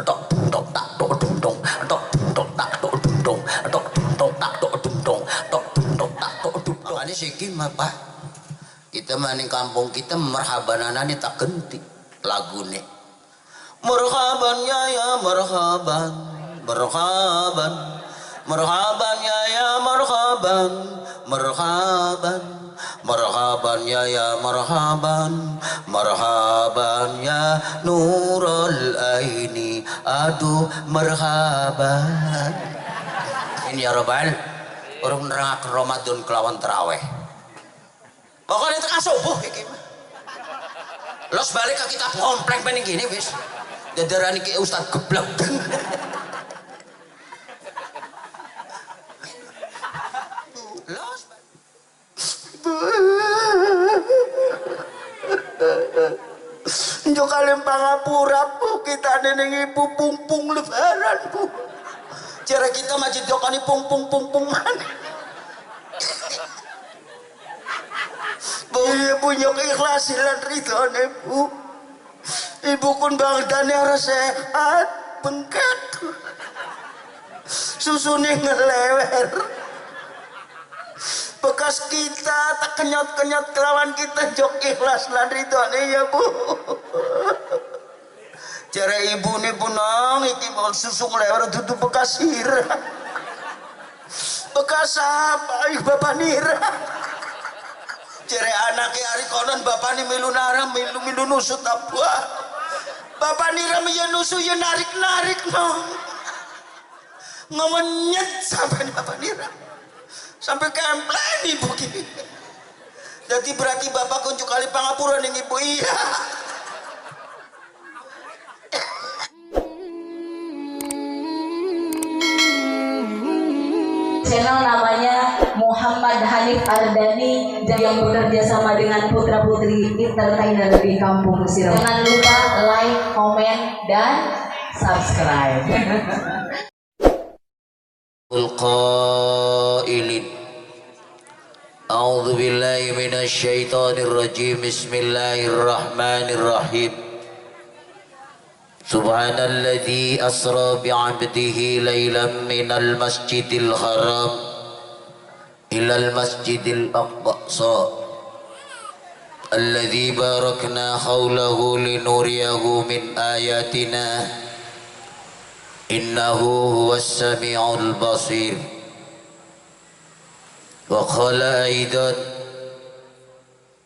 tok dung tok tak tok dung dong tok dung tok tak tok dung dong tok dung tok tak tok dung dong tok dung tok tak tok dung dong. Makanya siki mah Pak, kita maning kampung kita marhabanana tak genti lagune. Marhaban ya ya marhaban, marhaban, marhaban ya ya marhaban, marhaban, marhaban ya ya marhaban, marhaban ya nurul aini, aduh marhaban. Ini ya robbal, orang nerangaken Ramadan kelawan terawih. Pokoknya tekan subuh iki mah. Los balik ke kitab komplek pening gini wis. Dadarane ki ustaz geblek. Los. Njo kalem pangapura bu, kita neneng ibu pungpung lebaran bu. Cara kita masjid jokani pungpung pungpung mana? Bu, ibu nyok ikhlas lan ridhone bu. Ibu kun bangdane ora sehat, bengkak. Susune ngelewer. Bekas kita tak kenyot-kenyot kelawan kita jok ikhlas lan ridhone ya bu. Cara ibu nih punang iki mau susu ngelewer dudu bekas sirah. Bekas apa? Ih bapak nira. Cere anaknya hari konon bapak ni milu nara milu milu nusut apa? Bapak nira ya nusu ya narik narik no. Ngomenyet sampai bapak nira. Sampai kemplen ibu gini. Jadi berarti bapak kunjuk kali pangapura ning ibu iya. Channel namanya Muhammad Hanif Ardani yang bekerja sama dengan Putra Putri Entertainer di Kampung Sirom. Jangan lupa like, komen, dan subscribe. Al-qailin. A'udzu billahi minasyaitonir rajim. Bismillahirrahmanirrahim. Subhanalladzi asra bi'abdihi lailan minal masjidil haram ilal masjidil aqsa alladzi barakna hawlahu linuriyahu min ayatina innahu huwas samiul basir. Wa qala aidan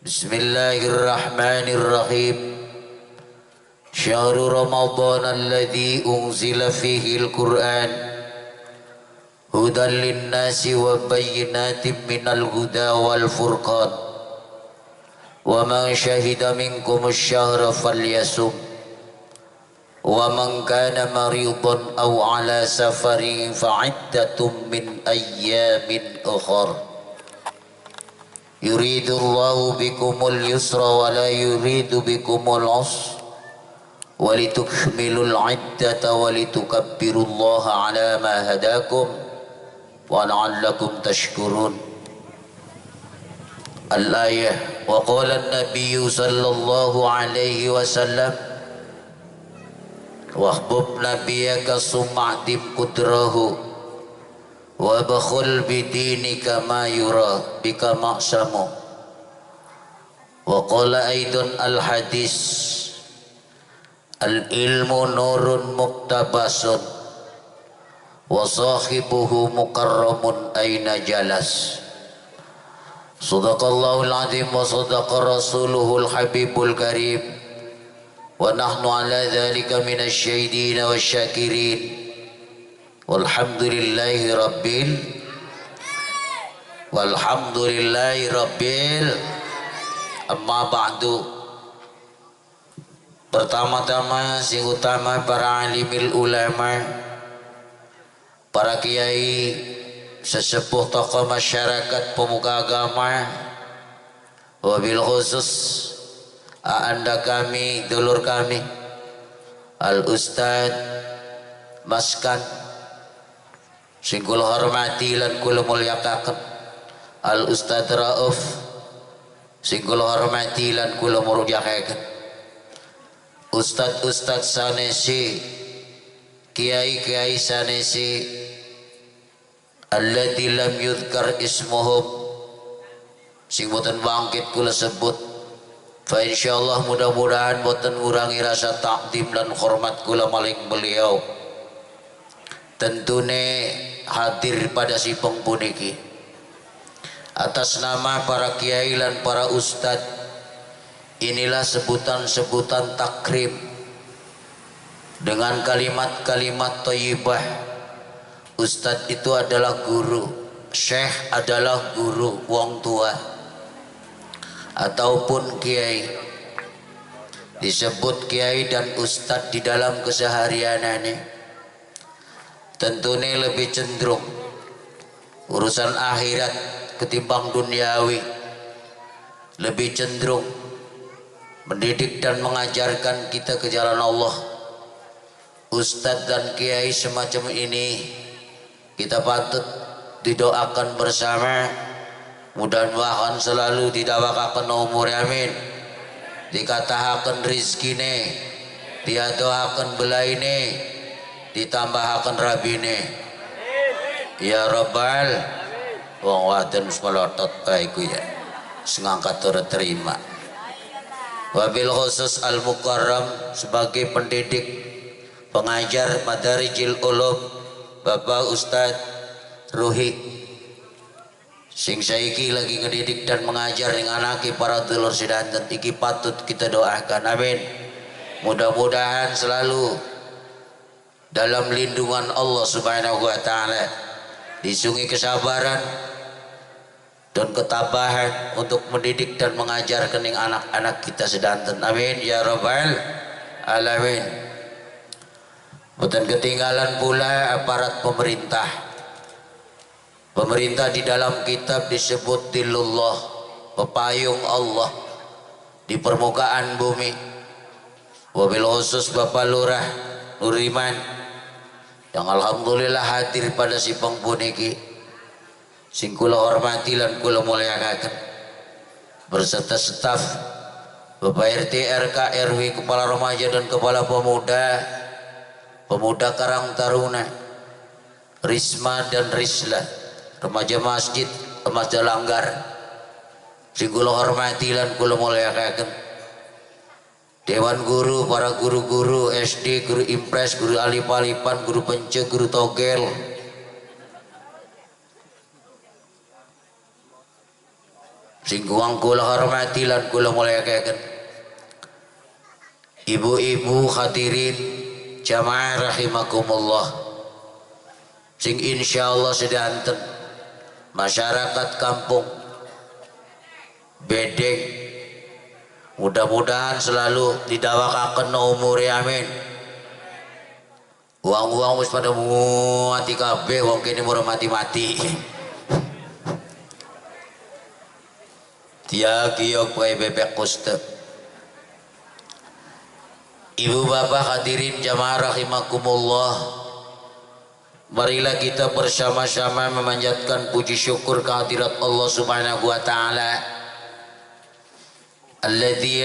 bismillahirrahmanirrahim. Syahrul Ramadan alladzi unzila fihi al-Qur'an hudan lin-nasi wa bayyinatin minal huda wal furqan wa man syahida minkum asy-syahra falyasum wa man kana maridan aw ala safarin fa'iddatun min ayyamin ukhra yuridullahu bikumul yusra wa la yuridu bikumul usra walitukmilul iddata walitukabbirullaha ala ma hadakum wa la'allakum tashkurun. Al-ayah. Wa qala an-nabiyyu sallallahu alaihi wasallam wahbub nabiyyaka sum'atim qudrahu wa bakhul bidinika ma yura bika ma'samu. Wa qala aidan al-hadis al-ilmu nurun muktabasun wa sahibuhu mukarramun aina jalas. Sadaqallahul azim wa sadaqa rasuluhul habibul karim wa nahnu ala dhalika minasy syahidin wasyakirin. Walhamdulillahi rabbil walhamdulillahi rabbil. Amma ba'du. Pertama-tama sing utama para alimil ulama, para kiai, sesepuh tokoh masyarakat, pemuka agama, wabil khusus anda kami, dulur kami, Al Ustad Maskan sing kula hormati lan kula mulyakaken, Al Ustad Rauf sing kula hormati lan kula mulyakaken, Ustad-ustad sanesi kiai-kiai sanesi alladzi lam yudhkar ismuhum sing boten bangkit kula sebut, fa insyaallah mudah-mudahan boten ngurangi rasa takdim dan hormat kula maling beliau. Tentune hadir pada sipeng puniki atas nama para kiai dan para ustad, inilah sebutan-sebutan takrim dengan kalimat-kalimat thayyibah. Ustad itu adalah guru, syekh adalah guru, wong tua ataupun kiai. Disebut kiai dan ustad di dalam kesehariannya tentunya lebih cenderung urusan akhirat ketimbang duniawi, lebih cenderung mendidik dan mengajarkan kita ke jalan Allah. Ustadz dan kiai semacam ini kita patut didoakan bersama, mudah-mudahan selalu didawakaken umur, amin, dikatahaken rizkine, diadoaken belaine, ditambahaken rabine, ya rabbal. Wong wadon wis melotot bae ku ya, sing ngangkat ora terima. Wabil khusus al mukarram sebagai pendidik pengajar Madarijil Ulum Bapak Ustadz Ruhi sing saiki lagi ngedidik dan mengajar ning anake para dulur sedanten iki patut kita doakan, amin. Mudah-mudahan selalu dalam lindungan Allah Subhanahu wa taala, disungi kesabaran dan ketabahan untuk mendidik dan mengajar kening anak-anak kita sedanten, amin ya rabbal alamin. Bukan ketinggalan pula aparat pemerintah. Pemerintah di dalam kitab disebut dilullah, pepayung Allah di permukaan bumi. Wabil khusus Bapak Lurah Nuriman yang alhamdulillah hadir pada sipeng puniki, sing kula hormati lan kula mulyakaken, berserta staf Bapak RT, RK, RW, Kepala Remaja dan Kepala Pemuda, Pemuda Karang Taruna, Risma dan Risla, remaja masjid, remaja langgar, sing kula hormati lan kula mulyakaken, Dewan Guru, para guru-guru SD, guru impres, guru alip-alipan, guru pence, guru togel, sing kula hormati lan kula mulyakaken, ibu-ibu hadirin jamaah rahimakumullah, sing insyaallah sedanten masyarakat kampung Bedeng mudah-mudahan selalu didawakaken umure, amin. Uang-uang wis pada mati kabeh, wong kene murah mati-mati. Dia giok pakai bebek kuste. Ibu bapak hadirin jamaah rahimakumullah, marilah kita bersama-sama memanjatkan puji syukur kehadirat Allah Subhanahu wa taala, alladzi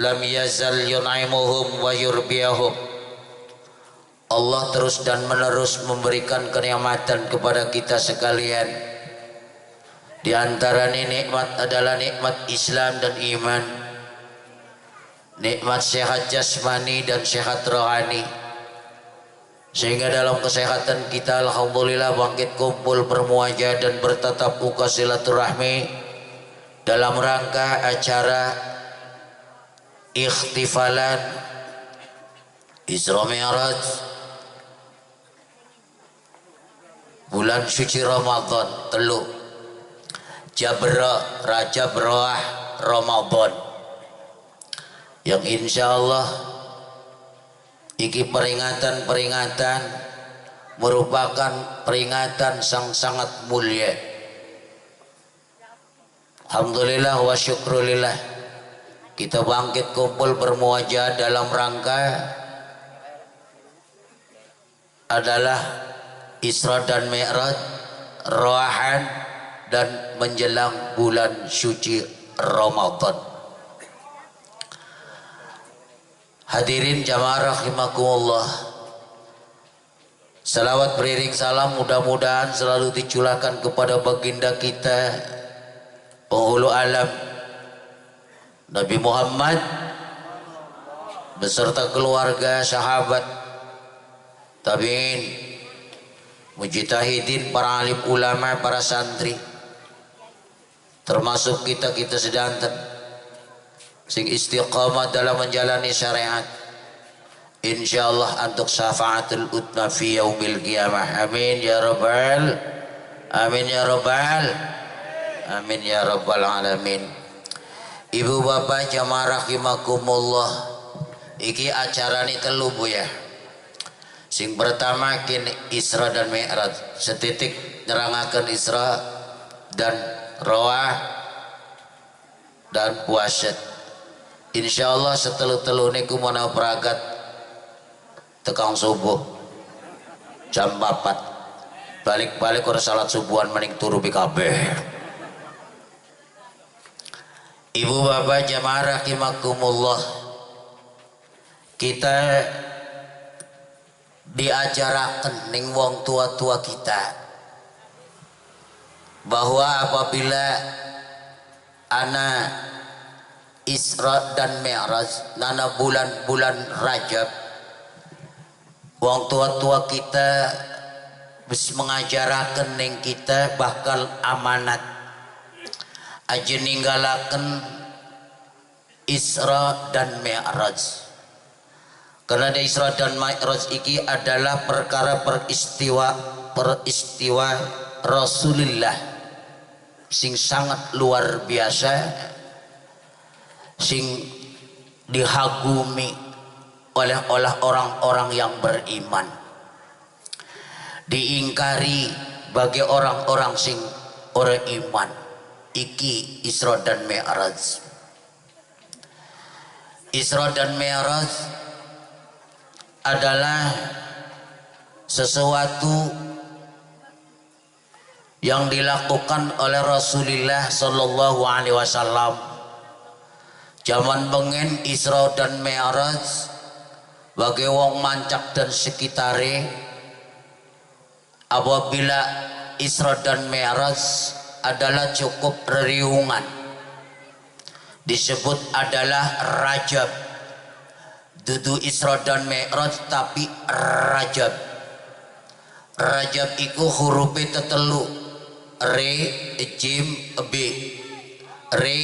lam yazal yun'imuhum wa yurbiyahum. Allah terus dan menerus memberikan kenikmatan kepada kita sekalian. Di antara nikmat adalah nikmat Islam dan iman, nikmat sehat jasmani dan sehat rohani, sehingga dalam kesehatan kita alhamdulillah bangkit kumpul bermuajah dan bertatap muka silaturahmi dalam rangka acara ikhtifalan Isra Mi'raj bulan suci Ramadan telu Jabra Rajab Roah Ramadan, yang insya Allah iki peringatan-peringatan merupakan peringatan sang sangat mulia. Alhamdulillah wa syukrulillah kita bangkit kumpul bermuajah dalam rangka adalah Isra dan Mi'raj, roahan dan menjelang bulan suci Ramadan. Hadirin jamaah rahimakumullah. Salawat beriring salam mudah-mudahan selalu dicurahkan kepada baginda kita penghulu alam Nabi Muhammad beserta keluarga, sahabat, tabi'in, mujtahidin, para alim ulama, para santri, termasuk kita-kita sedanten sing istiqamah dalam menjalani syariat. Insyaallah untuk syafaatul utma fi yaumil qiyamah. Amin ya rabbal, amin ya rabbal, amin ya rabbal alamin. Ibu bapak jamaah rahimakumullah, iki acarane telu Bu ya. Sing pertama kini Isra dan Mi'raj, setitik nerangaken Isra dan Roah dan puasa. Insyaallah setelu-telu niku mana peragat tekang subuh jam 4, balik-balik ora salat subuhan maning turu kabeh. Ibu bapak jamaah rahimakumullah, kita diajaraken ning wong tua-tua kita bahwa apabila ana Isra dan Mi'raj nana bulan-bulan Rajab, wong tua-tua kita wis mengajaraken ning kita bakal amanat aja ninggalaken Isra dan Mi'raj. Karena Isra dan Mi'raj iki adalah perkara peristiwa Rasulullah sing sangat luar biasa, sing dihagumi oleh orang-orang yang beriman, diingkari bagi orang-orang sing ora iman. Iki Isra dan Mi'raj. Isra dan Mi'raj adalah sesuatu yang dilakukan oleh Rasulullah Sallallahu Alaihi Wasallam. Zaman bengen Isra dan Mi'raj bagi wong Mancak dan sekitare, apabila Isra dan Mi'raj adalah cukup reriungan, disebut adalah Rajab. Dudu Isra dan Mi'raj tapi Rajab. Rajab iku hurufe tetelu, re jim b, re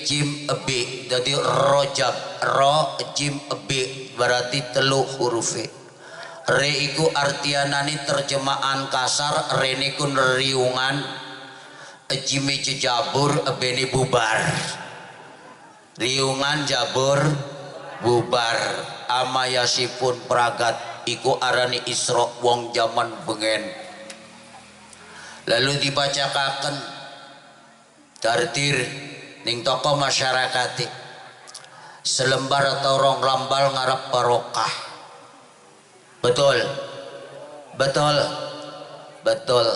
jim b, jadi Rajab, ro jim b berarti telu hurufe. Re iku artianani terjemahan kasar, re niku riungan, jime jabur, beni bubar. Riungan jabur bubar. Amayasipun pragat iku arani Isra wong jaman bengen. Lalu dibacakaken dardir ning tokoh masyarakat selembar atau rong lambal ngarep barokah. Betul, betul, betul.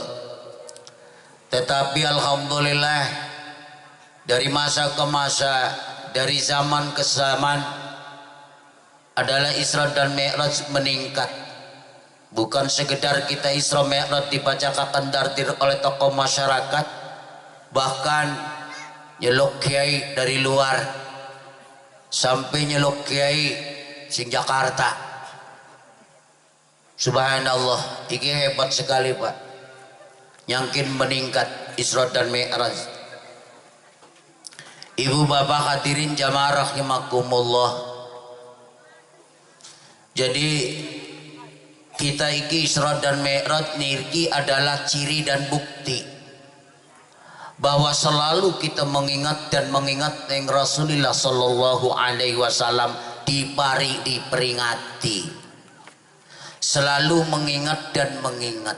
Tetapi alhamdulillah dari masa ke masa, dari zaman ke zaman adalah Isra dan Mi'raj meningkat. Bukan sekedar kita Isra Mi'raj dibacakan dardir oleh tokoh masyarakat, bahkan nyeluk kiai dari luar sampai nyeluk kiai sing Jakarta. Subhanallah, iki hebat sekali Pak. Nyangkin meningkat Isra dan Mi'raj. Ibu bapak hadirin jamaah rahimakumullah. Jadi kita iki Isra dan Mi'raj niki adalah ciri dan bukti bahwa selalu kita mengingat dan mengingat yang Rasulullah Sallallahu Alaihi Wasallam dipari diperingati. Selalu mengingat dan mengingat.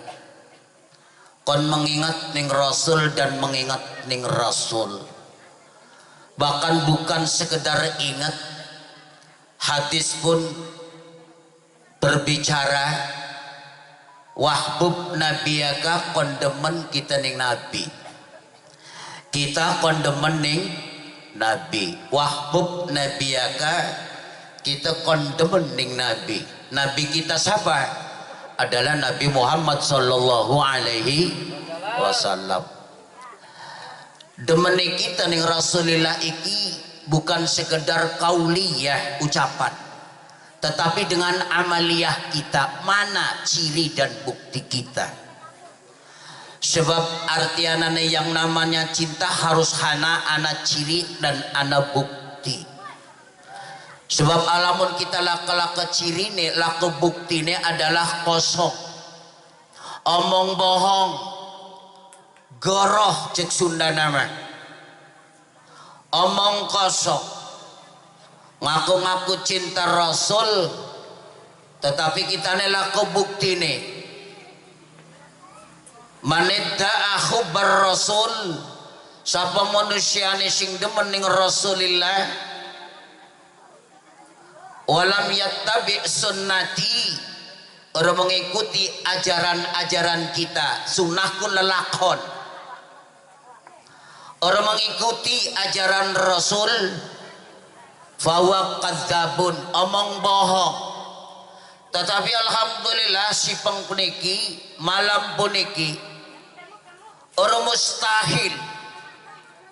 Kon mengingat ning Rasul dan mengingat ning Rasul. Bahkan bukan sekedar ingat, hadis pun berbicara wahbub nabiyaka, kondemen kita ning nabi. Kita kondemen ning nabi. Wahbub nabiyaka Kita kon demen ning Nabi. Nabi kita siapa? Adalah Nabi Muhammad sallallahu alaihi wasallam. Demene kita ning Rasulillah iki bukan sekedar kauliyah ucapan, tetapi dengan amaliyah kita, mana ciri dan bukti kita. Sebab artianane yang namanya cinta harus hana ana ciri dan ana bukti. Sebab alamun kita laka-laka cirine, laka buktine adalah kosong. Omong bohong, goroh cek Sunda nama. Omong kosong. Ngaku-ngaku cinta Rasul, tetapi kita ne laka buktine. Manidda'a hubbar Rasul, sapa manusiane sing demen ning Rasulillah, walam yattabi sunnati, ora mengikuti ajaran-ajaran kita, sunnahku lelakon, ora mengikuti ajaran Rasul, fawa kadzabun, omong bohong. Tetapi alhamdulillah si pengpuniki malam puniki ora mustahil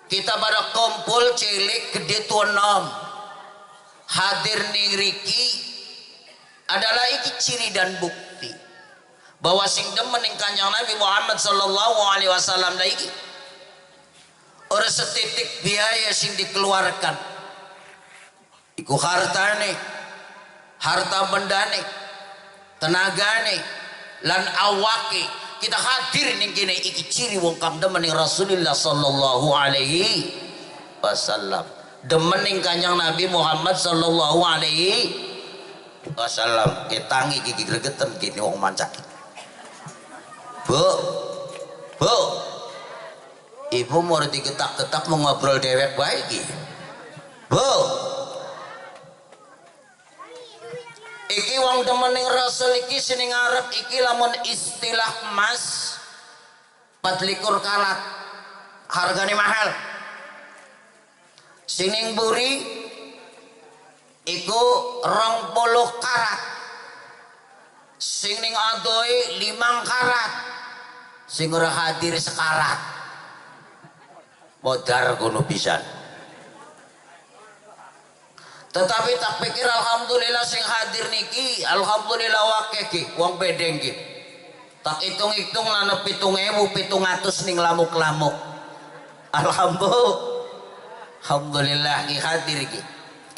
kita pada kumpul cilik gede tua nom hadir ning riki adalah iki ciri dan bukti bahwa sing demen ning Kanjeng Nabi Muhammad sallallahu alaihi wasallam la iki ora setitik biaya sing dikeluarkan, iku hartane, harta bendane, tenagane lan awake kita hadir ning kene iki ciri wong kang demen ning Rasulullah sallallahu alaihi wasallam, demen ning Kanjeng Nabi Muhammad sallallahu alaihi wasallam. Ketangi iki gregeten kene wong mancak. Bu, bu, ibu mau diketak-ketak mau ngobrol dewek bae iki. Bu, iki wong demen ning Rasul iki sing ngarep iki lamun istilah emas 24 karat hargane mahal. Sing ning buri iku 20 karat. Sing ning adohe 5 karat. Sing ora hadir sekarat. Modar kono pisan. Tetapi tak pikir alhamdulillah sing hadir niki alhamdulillah wakeh ki wong bedeng ki. Tak hitung-hitung lana 7.700 ning lamuk-lamuk. Alhamdulillah. Alhamdulillah ki hadir ki.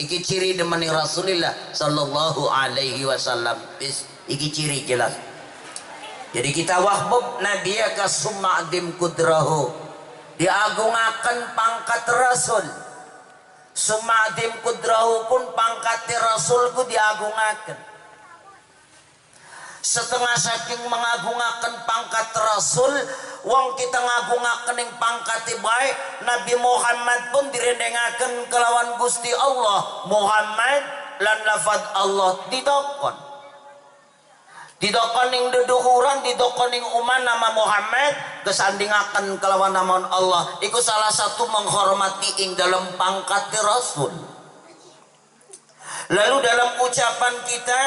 Iki ciri demen Rasulillah sallallahu alaihi wasallam. Iki ciri jelas. Jadi kita wahbub nabiyaka summa adim kudrahu. Diagungaken pangkat Rasul. Sumadim kudrahu pun pangkat Rasul ku diagungaken. Setengah saking mengagungaken pangkat Rasul, wong kita ngagungaken ing pangkate bae, Nabi Muhammad pun direndengaken kelawan Gusti Allah. Muhammad lan lafadz Allah didokon. Didokon ning deduhuran, didokon ning uman nama Muhammad kesandingaken kelawan nama Allah. Iku salah satu menghormati ing dalam pangkat Rasul. Lalu dalam ucapan kita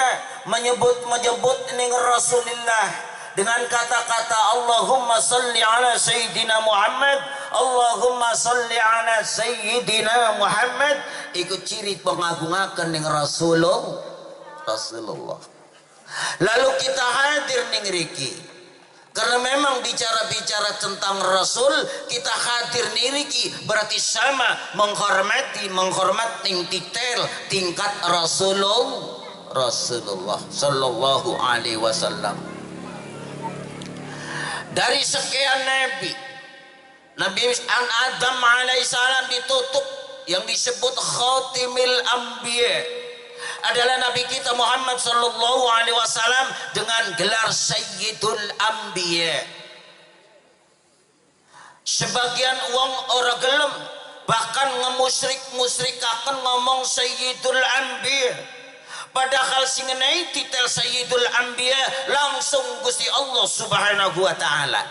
menyebut ning Rasulillah dengan kata-kata Allahumma salli ala Sayyidina Muhammad, Allahumma salli ala Sayyidina Muhammad, iku ciri pengagungaken ning Rasulullah. Rasulullah. Lalu kita hadir ning riki. Karena memang bicara-bicara tentang Rasul, kita hadir niriki berarti sama menghormati, menghormati titel tingkat Rasulullah, Rasulullah sallallahu alaihi wasallam. Dari sekian nabi, Nabi Adam alaihissalam ditutup yang disebut Khatimil Anbiya adalah Nabi kita Muhammad sallallahu alaihi wasallam dengan gelar Sayyidul Anbiya. Sebagian wong ora gelem bahkan ngemusrik-musrikaken ngomong Sayyidul Anbiya. Padahal sing ngenai titel Sayyidul Anbiya langsung Gusti Allah Subhanahu wa taala.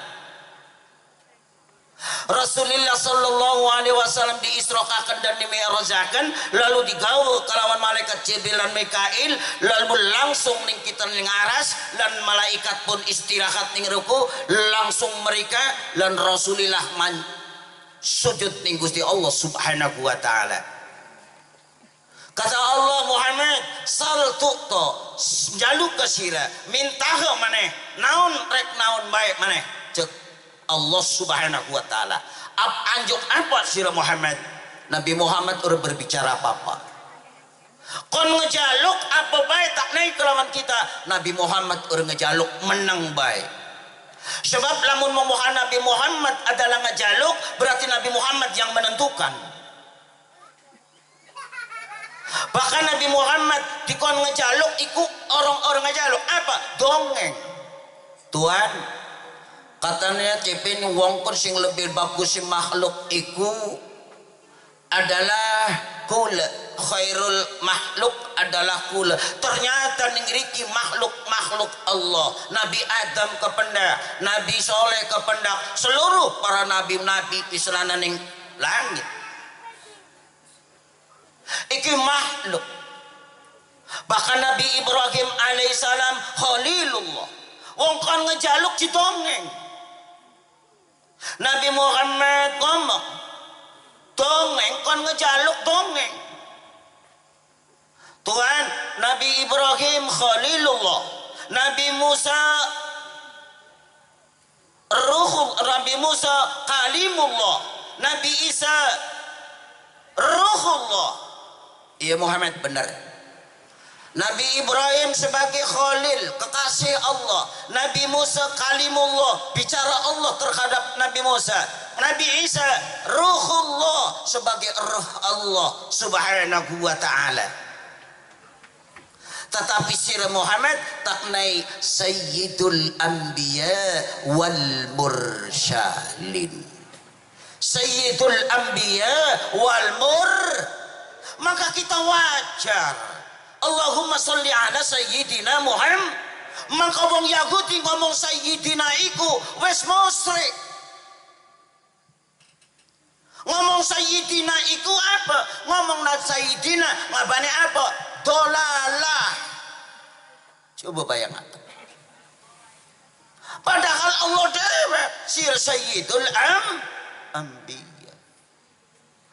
Rasulullah sallallahu alaihi wasallam diisrokakan dan dimi'rajakan, lalu digawe kelawan malaikat Jibril dan Mikail, lalu langsung ning kita ning aras, dan malaikat pun istirahat ning ruku, langsung mereka dan Rasulullah man sujud ning Gusti Allah Subhanahu wa taala. Kata Allah, Muhammad sal tu'ta, njaluk ka sira, mintaha maneh, naon rek naon bae maneh, cek Allah Subhanahu wa taala. Anjuk apa sira Muhammad? Nabi Muhammad ora berbicara apa-apa. Kon ngejaluk apa bae tak naik kelawan kita. Nabi Muhammad ora ngejaluk, menang bae. Sebab lamun memohon Nabi Muhammad adalah ngejaluk, berarti Nabi Muhammad yang menentukan. Bahkan Nabi Muhammad dikon ngejaluk iku orang-orang ngejaluk apa? Dongeng. Tuan, katanya cepin wong kon sing lebih bagus sing makhluk iku adalah kula, khairul makhluk adalah kula. Ternyata ning riki makhluk-makhluk Allah, Nabi Adam kependak, Nabi Soleh kependak, seluruh para nabi-nabi piselana ning langit. Iki makhluk. Bahkan Nabi Ibrahim alaihissalam Khalilullah, wong kon ngejaluk didongeng. Nabi Muhammad ngomong dongeng, kon ngejaluk dongeng. Tuhan, Nabi Ibrahim Khalilullah, Nabi Musa Ruh, Nabi Musa Kalimullah, Nabi Isa Ruhullah. Iya Muhammad benar. Nabi Ibrahim sebagai Khalil, kekasih Allah. Nabi Musa Kalimullah, bicara Allah terhadap Nabi Musa. Nabi Isa Ruhullah, sebagai ruh Allah Subhanahu wa ta'ala. Tetapi sirah Muhammad taknai Sayyidul Anbiya wal Mursalin. Sayyidul Anbiya wal Mur, maka kita wajar Allahumma sholli ala Sayyidina Muhammad. Maka wong Yahudi ngomong Sayyidina iku wis musyrik. Ngomong Sayyidina iku apa? Ngomong na Sayyidina ngabane apa? Dolalah. Coba bayangkan. Padahal Allah dewe sir Sayyidul Anbiya.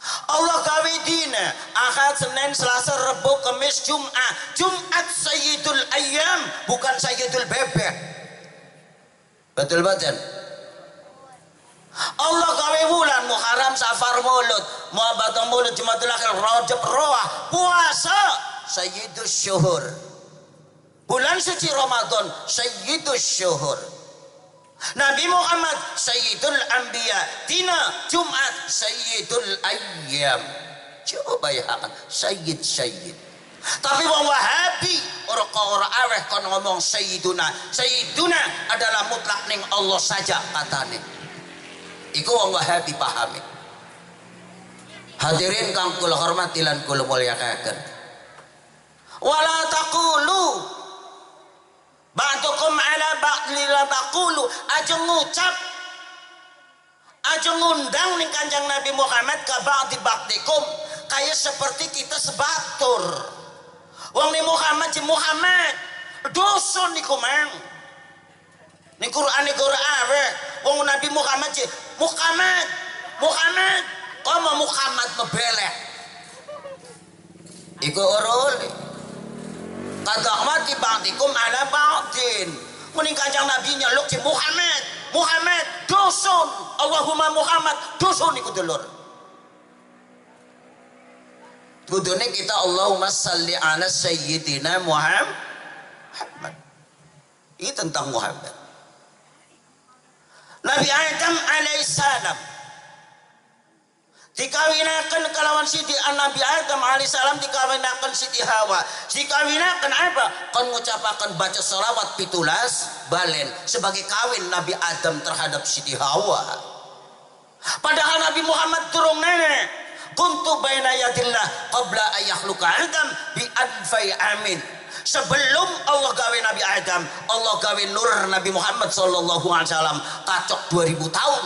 Allah gawe dina Ahad, Senin, Selasa, Rebo, Kamis, Jumat. Jumat Sayyidul Ayyam, bukan Sayyidul Bebek. Betul betul. Allah gawe bulan Muharram, Safar, Maulud, Muhabbatah, Maulud, Jumatul Akhir, Rajab, Roah, puasa Sayyidus Syuhur. Bulan suci Ramadan Sayyidus Syuhur. Nabi Muhammad Sayyidul Anbiya, dina Jumat Sayyidul Ayyam. Coba bayangkan Sayyid Sayyid. Tapi wong Wahabi ora ora aweh kon ngomong Sayyiduna. Sayyiduna adalah mutlak ning Allah saja katane. Iku wong Wahabi pahami. Hadirin kang kula hormati lan kula mulyakaken. Wala taqulu ba'dukum ala ba'dli la taqulu, aja ngucap, aja ngundang ning Kanjeng Nabi Muhammad ka ba'di ba'dikum, kayak seperti kita sebatur. Wong ni Muhammad si Muhammad dosa niku mang. Ning Quran niku ora awe. Wong Nabi Muhammad si Muhammad, Muhammad, komo Muhammad mebelek. Iku ora oleh. Kadakmati ba'dikum ala ba'din. Mending Kanjeng Nabi nyeluk si Muhammad, Muhammad dusun. Allahumma Muhammad dusun iku dulur. Kudune kita Allahumma salli ala Sayyidina Muhammad. Ini tentang Muhammad. Nabi Adam alaihissalam dikawinakan kalawan Siti Nabi Adam alaihissalam dikawinakan Siti Hawa. Dikawinakan apa? Kon ngucapakan baca selawat 17 balen sebagai kawin Nabi Adam terhadap Siti Hawa. Padahal Nabi Muhammad durung nenek. Kuntu baina yadillah qabla ayakhluqa Adam bi adfai amin. Sebelum Allah gawe Nabi Adam, Allah gawe nur Nabi Muhammad sallallahu alaihi wasallam kacok 2000 tahun.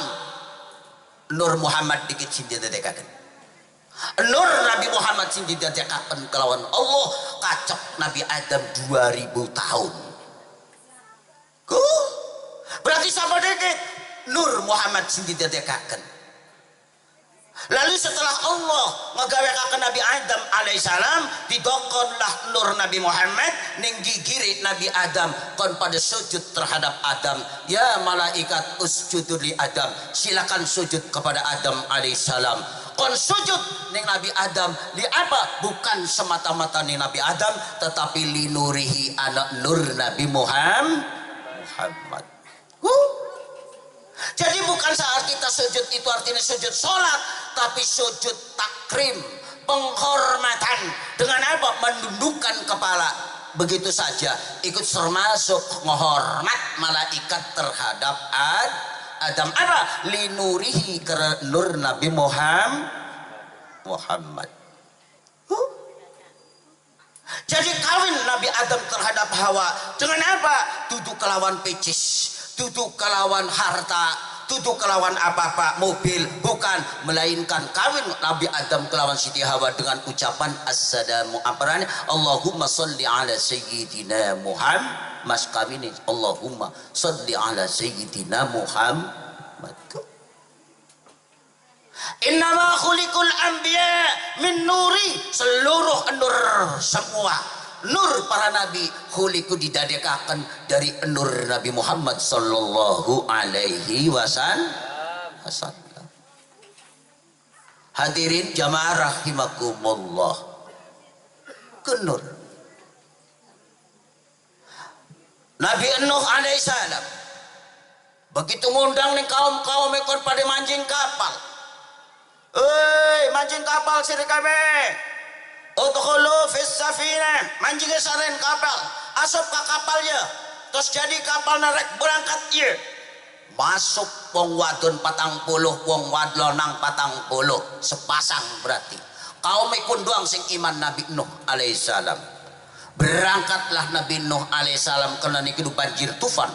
Nur Muhammad dikit sing didadekaken. Nur Nabi Muhammad sing didadekaken kelawan Allah kacek Nabi Adam 2000 tahun. Ku berarti sama dikit Nur Muhammad sing didadekaken. Lalu setelah Allah ngegawekaken Nabi Adam alaihissalam, didokonlah nur Nabi Muhammad ning gigiri Nabi Adam kon pada sujud terhadap Adam. Ya malaikat usjudu li Adam, silakan sujud kepada Adam alaihissalam. Kon sujud ning Nabi Adam li apa? Bukan semata-mata ning Nabi Adam, tetapi linurihi anak nur Nabi Muhammad. Jadi bukan saat kita sujud itu artinya sujud sholat, tapi sujud takrim, penghormatan. Dengan apa? Menundukkan kepala. Begitu saja. Ikut termasuk menghormat malaikat terhadap Adam. Apa? Linurihi ke nur Nabi Muhammad. Jadi kawin Nabi Adam terhadap Hawa dengan apa? Duduk kelawan pecis, duduk kelawan harta, duduk kelawan apa-apa, mobil, bukan, melainkan kawin Nabi Adam kelawan Siti Hawa dengan ucapan assalamu alaikum, Allahumma salli ala sayyidina Muhammad. Mas kawin Allahumma salli ala sayyidina Muhammad. Innama khuliqul anbiya min nuri, seluruh nur, semua nur para nabi khuliku didadekaken dari nur Nabi Muhammad sallallahu alaihi wasallam. Hadirin jamaah rahimakumullah. Kenur Nabi Nuh alaihissalam begitu ngundang nih kaum-kaum ekor pada mancing kapal. Hei, mancing kapal sira kabeh. Udkhulu fis safinah, mancing saren kapal, asup ke kapalnya, terus jadi kapal narek berangkat ieu. Masuk wong wadon 40, wong lanang 40, sepasang berarti. Kaum ikun doang sing iman Nabi Nuh alaihissalam. Berangkatlah Nabi Nuh alaihissalam karena niki banjir tufan.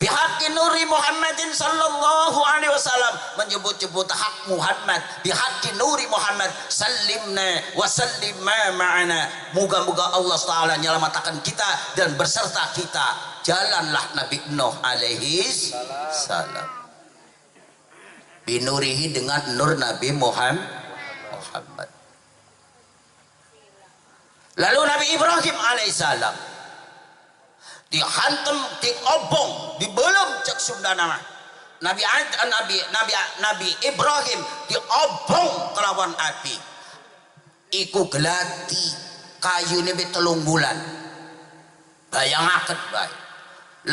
Bihaqi nuri Muhammadin sallallahu alaihi wasallam, menyebut-nyebut hak Muhammad. Bihaqi nuri Muhammad salimna wa sallim ma ma'ana. Moga-moga Allah Ta'ala nyelamatakan kita dan berserta kita. Jalanlah Nabi Nuh alaihi salam binurihi dengan nur Nabi Muhammad. Lalu Nabi Ibrahim alaihissalam dihantam, diobong, dibelum cek Sunda nama. Nabi Ibrahim diobong kelawan api. Iku gelati kayu ini 3 bulan. Bayangaken bae.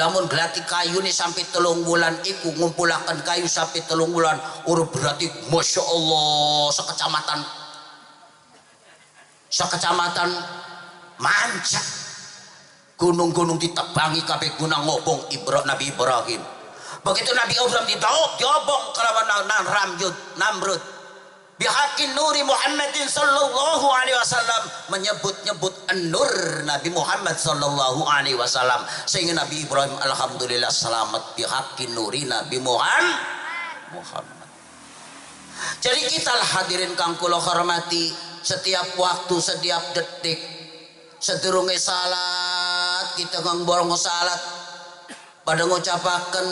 Lamun gelati kayu ini sampai 3 bulan iku ngumpulaken kayu sampai 3 bulan, ur berarti masya Allah sekecamatan mancak. Gunung-gunung ditebangi kabeh guna ngobong Nabi Ibrahim. Begitu Nabi Ibrahim diobong kelawan Namrud. Bihaqi nuri Muhammadin sallallahu alaihi wasallam, menyebut-nyebut an-nur Nabi Muhammad sallallahu alaihi wasallam, sehingga Nabi Ibrahim alhamdulillah selamat bihaqi nuri Nabi Muhammad. Jadi kita hadirin kang kula hormati, setiap waktu, setiap detik, sedurunge salat kita kang borong salat pada ngucapaken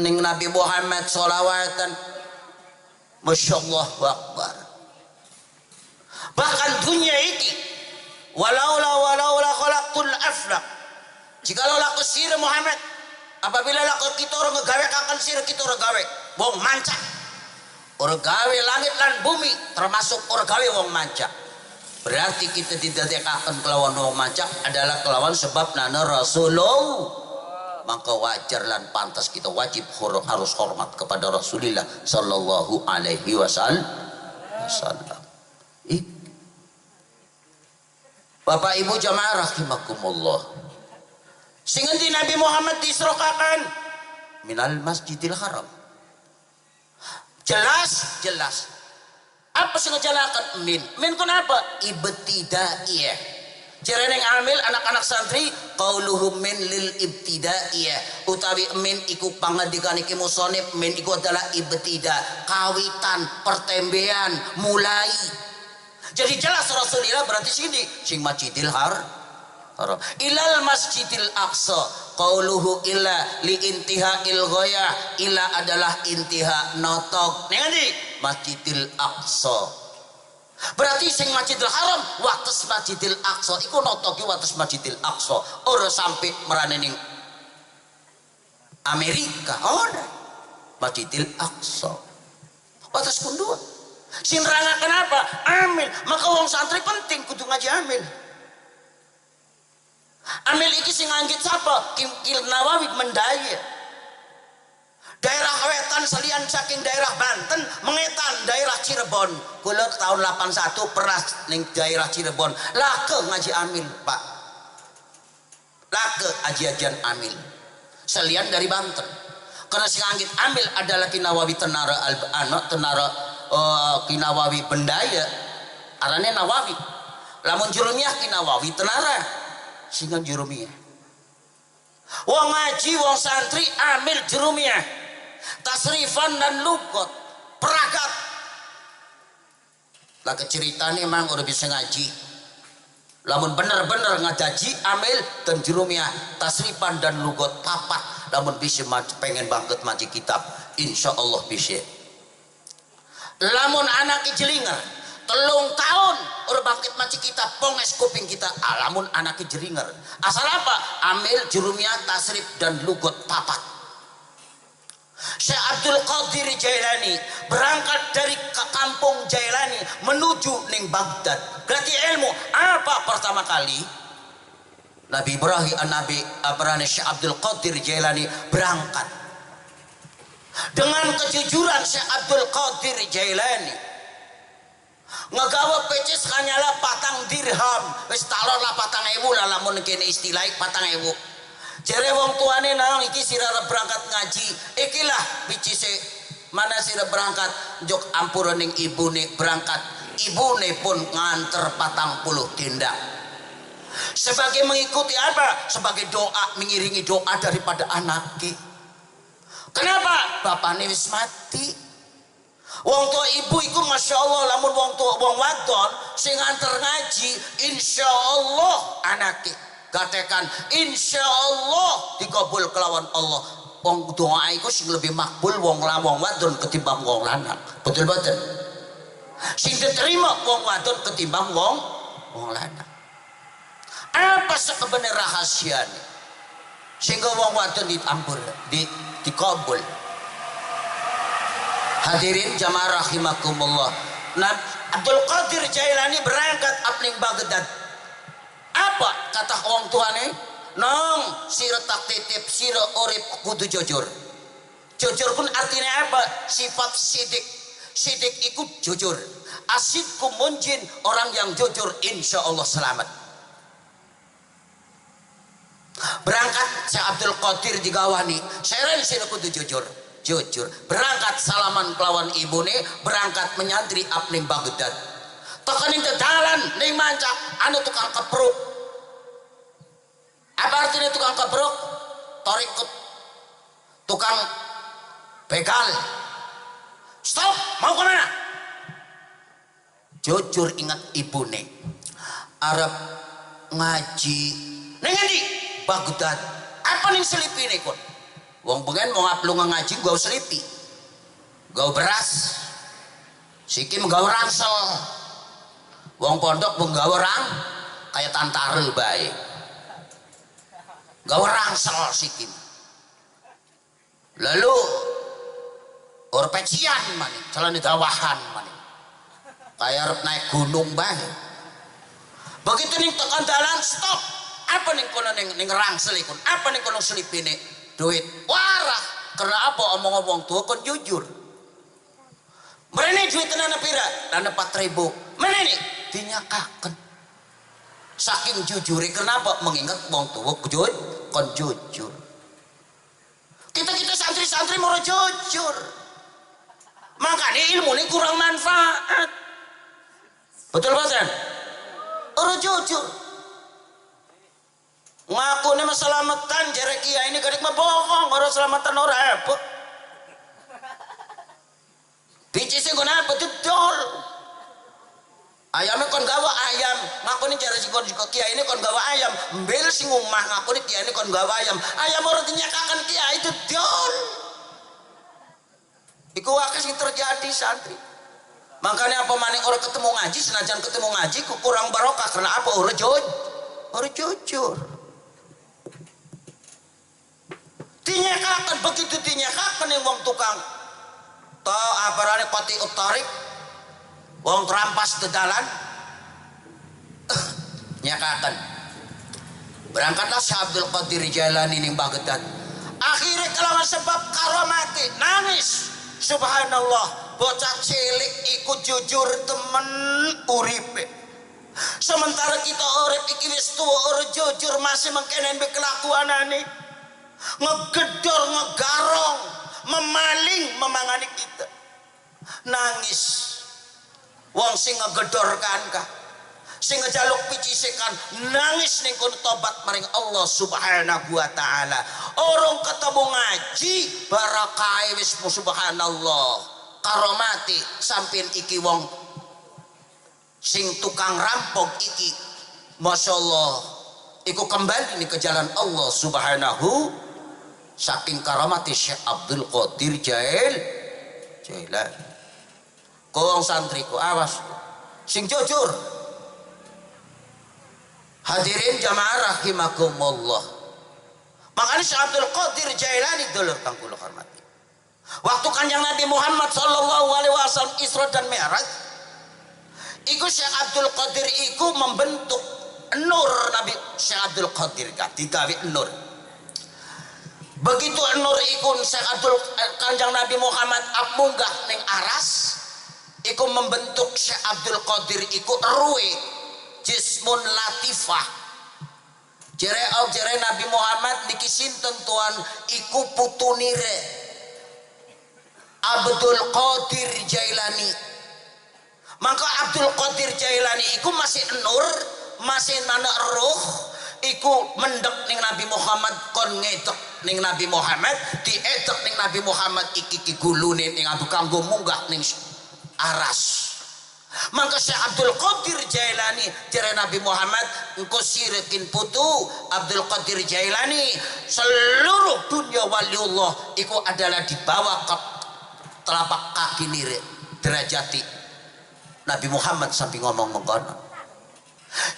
ning Nabi Muhammad sholawatan. Masya Allah akbar. Bahkan dunia ini walaula khalaqtul aflaq, jikalau laku sira Muhammad, apabila laku kita orang ngegawe akan sira kita orang gawe wong mancak, orang gawe langit lan bumi, termasuk orang gawe wong mancak. Berarti kita didadekaken kelawan wong mancak adalah kelawan sebab nana Rasulullah. Maka wajar lan pantas kita wajib harus hormat kepada Rasulullah sallallahu alaihi wasallam. Bapak Ibu jamaah rahimakumullah. Sing endi Nabi Muhammad disrokaken minal Masjidil Haram. Jelas jelas. Apa sing ngejalakan min? Min kenapa? Ibtidaiyah. Cereneng amil anak-anak santri qauluhum min lil ibtidaiyah. Utawi min iku pangandikan iki musonib, min iku adalah ibtida, kawitan, pertembean, mulai. Jadi jelas Rasulullah berarti sini sing Masjidil Haram. Ilal Masjidil Aqsa. Qauluhu illa li intihail ghayah. Ila adalah intiha notok. Ning endi? Masjidil Aqsa. Berarti sing Masjidil Haram wates Masjidil Aqsa iku notoki wates Masjidil Aqsa. Ora sampai merane ning Amerika, ora. Masjidil Aqsa. Wates kundua. Sing nerangaken apa? Amil. Maka wong santri penting kudu ngaji amil. Amil iki sing nganggit sapa? Ki Nawawi Mendaya. Daerah wetan selian saking daerah Banten mengetan daerah Cirebon. Kula tahun 81 pernah ning daerah Cirebon. Lake ngaji amil, Pak. Lake aji-ajian amil. Selian dari Banten. Karena sing anggit amil adalah Ki Nawawi Tenara anak Tenara Ki Nawawi Bendaya. Arane Nawawi. Lamun Jurumiyah Ki Nawawi Tenara. Sehingga Jurumiyah. Wong ngaji, wong santri amil Jurumiyah. Tasrifan dan lugot, peragat. Lah keceritane emang udah bisa ngaji. Lamun bener-bener ngaji amil dan Jurumiyah, tasrifan dan lugot papat. Lamun bisa pengen banget ngaji kitab, insya Allah bisa. Lamun anak jelinger 3 tahun ora bangkit maca kitab, ponges kuping kita. Alamun anak jeringer. Asal apa? Amil Jurumiyah, tasrif dan lugot papat. Syekh Abdul Qadir Jailani berangkat dari kampung Jailani menuju ning Baghdad. Berarti ilmu apa pertama kali? Nabi Ibrahim, Nabi Abraham, Syekh Abdul Qadir Jailani berangkat dengan kejujuran. Syekh Abdul Qadir Jailani ngegawa pecis hanyalah 4 dirham, wis talor lah 4.000 lah lamun kene istilah 4.000. Jere wong tuane nang iki sira berangkat ngaji, ikilah picise mana sira berangkat jok ampura ning ibune berangkat. Ibune pun nganter 40 tindak. Sebagai mengikuti apa? Sebagai doa, mengiringi doa daripada anake. Kenapa? Bapakne wis mati. Wong tua ibu iku masya Allah, lamun wong tua wong wadon sing nganter ngaji, insya Allah anake gatekan, insya Allah dikabul kelawan Allah. Wong doa iku sing lebih makbul wong wong wadon ketimbang wong lanang. Betul betul. Sing diterima wong wadon ketimbang wong lanang. Apa sebenarnya rahasianya sehingga wong wadon ditampur, dikabul? Hadirin jamaah rahimakumullah. Nah, Abdul Qadir Jailani berangkat apning Baghdad. Apa kata wong tuane? Nong, sira tak titip, sira urip kudu jujur. Jujur pun artinya apa? Sifat sidik. Sidik iku jujur. Asidku munjin, orang yang jujur insya Allah selamat. Berangkat Syekh Abdul Qadir digawani, seren sira kudu jujur. Jujur. Berangkat salaman kelawan ibune, berangkat menyantri apning Baghdad. Tekan ning dalan ning mancak anu tukang kepruk. Apa artinya tukang kepruk? Torikut. Tukang begal. Stop, mau kemana? Jujur ingat ibune. Arab ngaji ning endi? Baghdad. Apa ning selipine kon? Wong pengen mau ngaplung ngaji gawe selipi, gawe beras, siki menggawe rangsel. Wong pondok menggawe rang kayak tantara bae, gawe rangsel siki. Lalu orpecian maning, celana dawahan maning, kayak arep naik gunung bae. Begitu ning tekan dalan stop. Apa ning kono ning rangsel iku? Apa ning kono selipine? Duit warah. Karena apa? Omong-omong tua kon jujur. Merene duit tenan pira? Tenan 4.000. Merene dinyakaken. Saking jujure kenapa? Mengingat wong tua kon jujur. Kita-kita santri-santri mau jujur. Makanya ilmu ini kurang manfaat. Betul boten? Ora jujur. Ngakune selamatan jere kiai ini kadek mah bohong, ora selamatan ora apa. Biji sing nggon apa didol. Ayamnya kon gawa ayam, ngakune jare sing kon kiai ini kon gawa ayam, mbel sing omah ngakune kiai ini kon gawa ayam. Ayam ora dinyakaken kiai didol. Iku akeh sing terjadi santri. Makanya apa maning ora ketemu ngaji, senajan ketemu ngaji kurang barokah karena apa? Ora jujur. Ora jujur. Dinyakaken begitu dinyakaken ning wong tukang to aparane pati utarik wong terampas dedalan nyakaken. Berangkatlah Syekh Abdul Qadir Jailani ning Baghdad. Akhirnya kelawan sebab karomati nangis. Subhanallah, bocah cilik iku jujur temen uripe. Sementara kita urip iki wis tuwa ora jujur masih mengkenen be kelakuanane. Ngegedor, ngegarong, memaling, memangani kita. Nangis. Wong sing ngegedor kan kah? Sing ngejaluk picisikan nangis ning kono tobat maring Allah Subhanahu wa taala. Orang ketemu ngaji barakahe wis subhanallah. Karomati sampin iki wong sing tukang rampok iki masyaallah iku kembali nih ke jalan Allah Subhanahu saking karamati Syekh Abdul Qadir Jailani. Kau wong santriku awas sing jujur. Hadirin jamaah rahimakumullah. Makanya Syekh Abdul Qadir Jailani dulur kang kula hormati. Waktu Kanjeng Nabi Muhammad sallallahu alaihi wasallam Isra dan Mi'raj, iku Syekh Abdul Qadir iku membentuk nur Nabi Syekh Abdul Qadir kan digawe nur. Begitu nur iku Syekh Abdul Kanjeng Nabi Muhammad munggah ning aras, iku membentuk Syekh Abdul Qadir iku ruwe jismun latifah. Jere jere Nabi Muhammad niki sinten tuan iku putunire Abdul Qadir Jailani. Maka Abdul Qadir Jailani iku masih nur, masih mana roh, iku mendek ning Nabi Muhammad kon ngedek ning Nabi Muhammad, diedek ning Nabi Muhammad iki ki gulune ning adu kanggo munggah ning aras. Maka Syekh Abdul Qadir Jailani jere Nabi Muhammad engko sirikin putu Abdul Qadir Jailani seluruh dunia waliullah iku adalah dibawa ke telapak kaki nire derajati Nabi Muhammad sampai ngomong mengkono.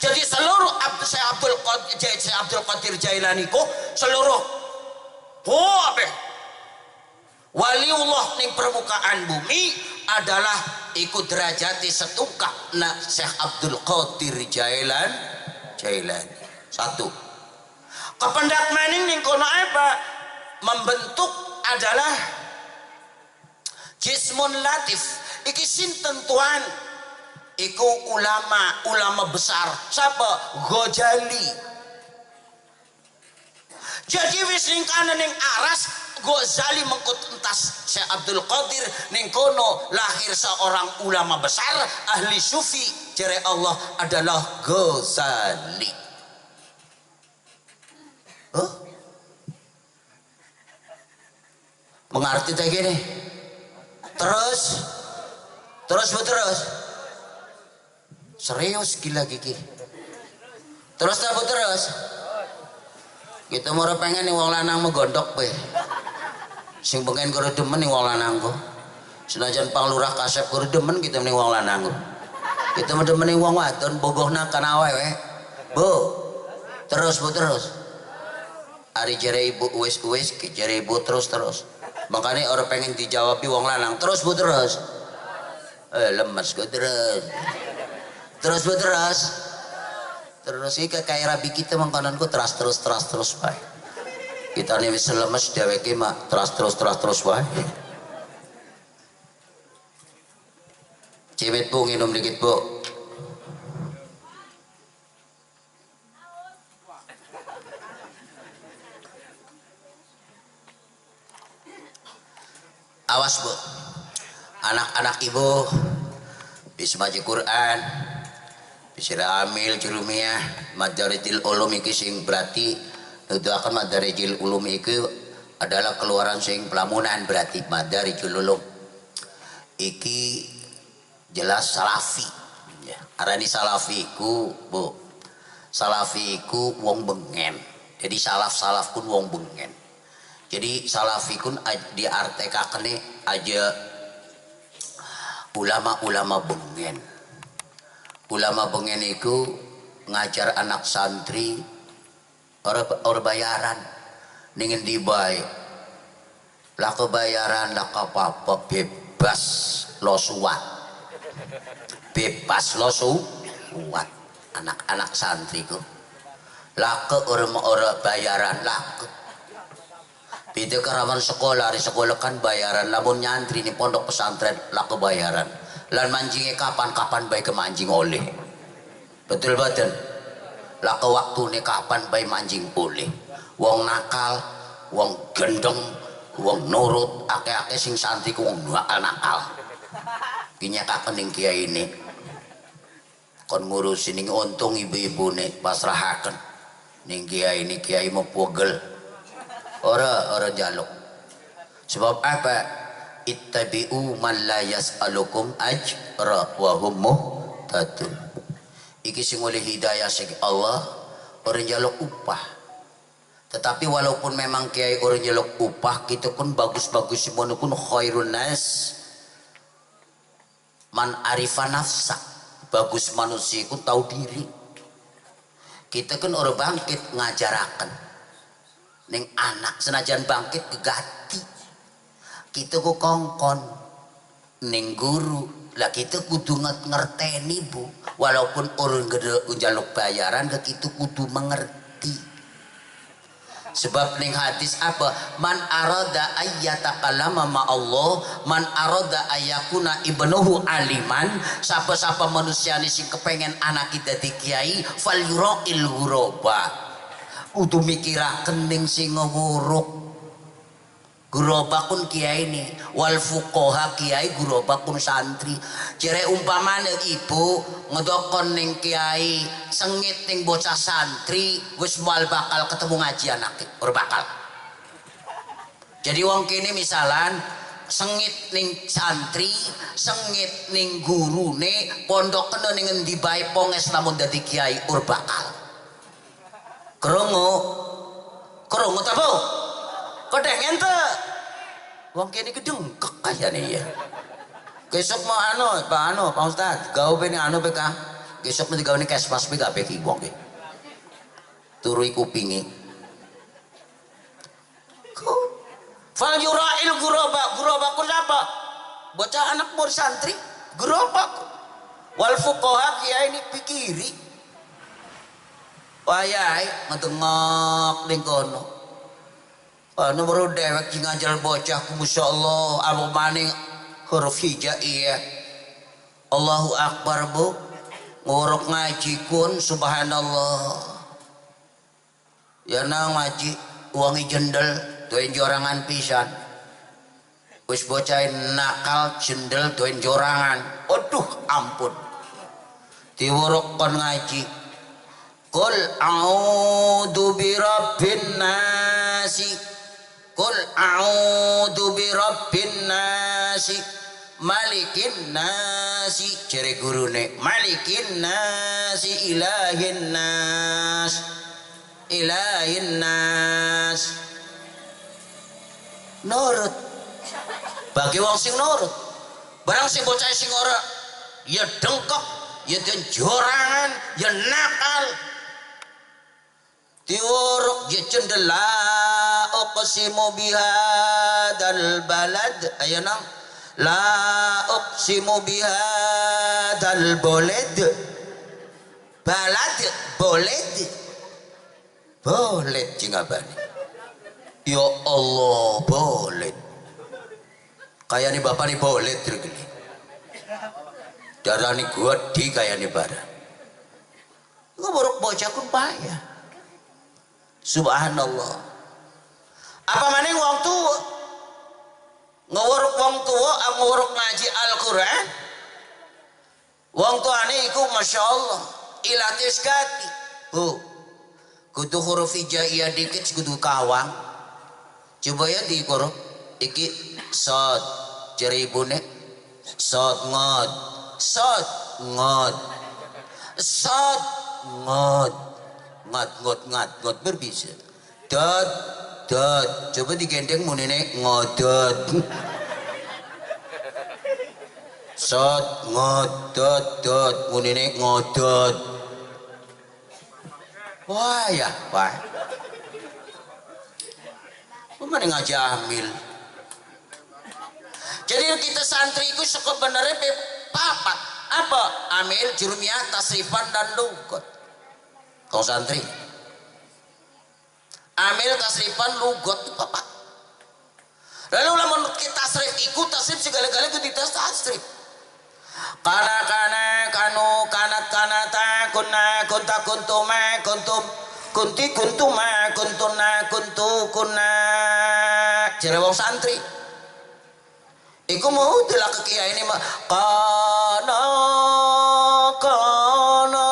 Jadi seluruh Syekh Abdul Qadir Jailani ku seluruh kabeh waliullah ning permukaan bumi adalah ikut derajati setungkap na Syekh Abdul Qadir Jailani. Satu. Kependak maning ning kono apa? Membentuk adalah jismun latif. Iki sinten tuan? Iku ulama, ulama besar. Siapa? Ghazali. Jadi wis ning kana ning aras Ghazali mengkut entas Syekh Abdul Qadir ning kono lahir seorang ulama besar ahli sufi jere Allah adalah Ghazali. Huh? Mengerti tak gini? Terus terus bu terus. Serius gila gigi. Terus tak bu terus. Kita mau pengen nih wong lanang megondok pe. Sing pengen kudu demen ning wong lanang ku. Senajan Panglurah kasep kudu demen kita ning wong lanang ku. Kita mah demen ning wong wadon bogohna kana awewe. Bu. Terus bu terus. Ari jere ibu wis-wis jere ibu terus-terus. Makanya orang pengen dijawabi wong lanang terus bu terus. Lemes ku terus. Terus bu terus. Terus iki kayak rabi kita mangkonanku terus terus terus terus bae. Kita nih wis lemes dheweke mah terus terus terus terus wae. Cimit bu nginum dikit bu. Awas bu, anak-anak ibu bisa baca Quran, Bisir Amil Jurumiyah Madarijil Ulum iki sing berarti nuduhaken Madarijil Ulum iki adalah keluaran sing pelamunan berarti Madarijil Ulum. Iki jelas salafi. Ya, arani salafi iku, Bu. Salafi iku wong bengen. Jadi salaf-salaf kun wong bengen. Jadi salafi kun diartekakene aja ulama-ulama bengen. Ulama bengen iku ngajar anak santri ora bayaran ning endi bae. Lah kebayaran lah apa-apa bebas lo suwat. Bebas lo suwat anak-anak santri ku. Lah ke ora bayaran lah ke. Beda karawan sekolah, di sekolah kan bayaran, lamun nyantri nih pondok pesantren lah kebayaran. Lan mancingnya kapan-kapan bae kemancing oleh. Betul badan. Lah ke waktune kapan bae mancing oleh. Wong nakal, wong gendeng, wong nurut, akeh-akeh sing santri ku wong nakal-nakal. Ki nyekaken ning kiai ini. Kon ngurusi ning untung ibu-ibune pasrahaken. Ning kiai ini kiai mau pogel. Ora jaluk. Sebab apa? Ittabi'u man la yas'alukum ajra wa hum muhtadun. Iki sing oleh hidayah sing Allah ora njaluk upah. Tetapi walaupun memang kiai ora njaluk upah, kita pun bagus-bagus semono pun khairun nas man arifa nafsa. Bagus manusia ku tahu diri. Kita kan ora bangkit ngajaraken ning anak senajan bangkit gegati. Kita ku kongkon ning guru lah kita kudu ngerteni Bu, walaupun orang gede njaluk bayaran ke kita kudu mengerti. Sebab ning hadis apa, man arada ayyatakallama ma Allah, man arada ayyakuna ibnuhu aliman, sapa-sapa manusia sing kepengen anak kita dadi kiai fal yura'il ghuraba, kudu mikiraken ning sing nguruk. Guroba kun kiai ini, wal fuqaha kiai guroba kun santri. Jere umpamane ibu ngedokon ning kiai, sengit ning bocah santri, wis moal bakal ketemu ngaji anake, ora bakal. Jadi wong kene misalan sengit ning santri, sengit ning gurune, pondok kena ning endi bae ponges lamun dadi kiai ora bakal. Krungu? Krungu ta, Bu? Kodeng ente wong kene iki dengkek kayane ya. Besok mau anu, Pak anu, Pak Ustaz, gawe bene anu be Kang. Besok mesti gawe kesmas be kabeh iki wong iki. Turu kupinge. Fal yura'il ghuraba, ghuraba ku sapa? Bocah anak murid santri, ghuraba. Wal fuqaha kiai ini pikiri. Wayahe ngedengok ning kono. Anu baru dewek sing ngajar bocah ku masyaallah anu maning huruf hijaiyah. Allahu akbar Bu. Nguruk ngaji kun subhanallah. Ya nang ngaji wangi jendel doen jorangan pisan. Wis bocah nakal jendel doen jorangan. Aduh ampun. Diwuruk kon ngaji. Qul a'udzu birabbin nasi. Qul a'udzu birabbin nasi malikin nasi, jere gurune malikin nasi ilahin nas, ilahin nas. Nurut bagi wong sing nurut, barang sing bocah sing ora ya dengkok, ya jorangan, ya nakal. Diwuruk ya cendela uqsimu bihadzal balad, ayo nang la uqsimu bihadzal balad, balad boled boled jingabane. Ya Allah boled kaya ni bapak ni boled tergeli darani gede kaya ni barang nguruk bocah kun payah. Subhanallah. Apa maning wong tua nguruk wong tua nguruk ngaji Al-Qur'an. Wong tuane iku masyaallah. Ilatis gati. Bu. Kudu huruf hijaiyah dikit kudu kawang. Coba ya di koro. Iki sod jere ibune. Sod ngot. Sod ngot. Sod ngot. Ngot ngot ngat ngot berbisa. Dot dot. Coba digendeng munine ngodot. Sod ngot dot dot munine ngodot. Wah ya, wah. Mana ngaji amil. Jadi kita santri itu sebenarnya papat. Apa? Amil, jurumiyah, tasrifan dan lugot. Kau santri. Amil, tasrifan, lugot itu papat. Lalu lamun kita tasrif ikut tasrif segala-gala itu ditas tasrif. Kana kana kanu kanat kanata kunna kunta kuntuma kuntum kunti kuntuma kuntuna kuntu kunna. Jere wong santri iku mau delak ke kiai ini mah kana kana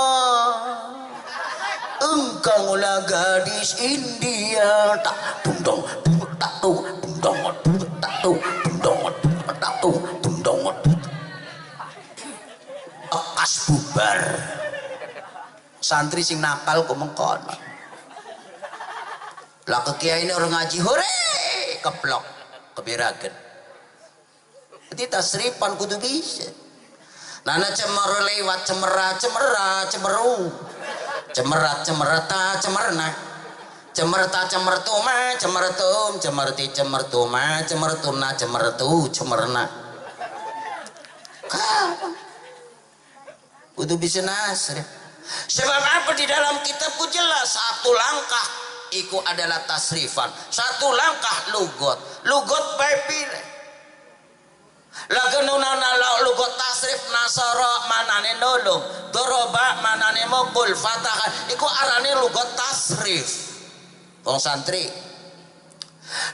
engkau lah gadis India tak dong tak dong tak dong tak dong ekas bubar. Santri sing nakal kok mengkono. Lah ke kiai ini orang ngaji hore keplok kebiragen. Jadi tasrifan kudu bisa. Nana cemera lewat cemera cemera cemeru. Cemerat cemerta cemerna. Cemerta cemertuma cemertum cemerti cemertuma cemertuna cemertu cemerna. Kapan? Kudu bisa nasrif. Sebab apa di dalam kitabku jelas satu langkah iku adalah tasrifan, satu langkah lugot. Lugot bae pilih. Lagu nuna lugot tasrif nasara manane nolong, doroba manane mukul, fatahan iku arane lugot tasrif. Wong santri.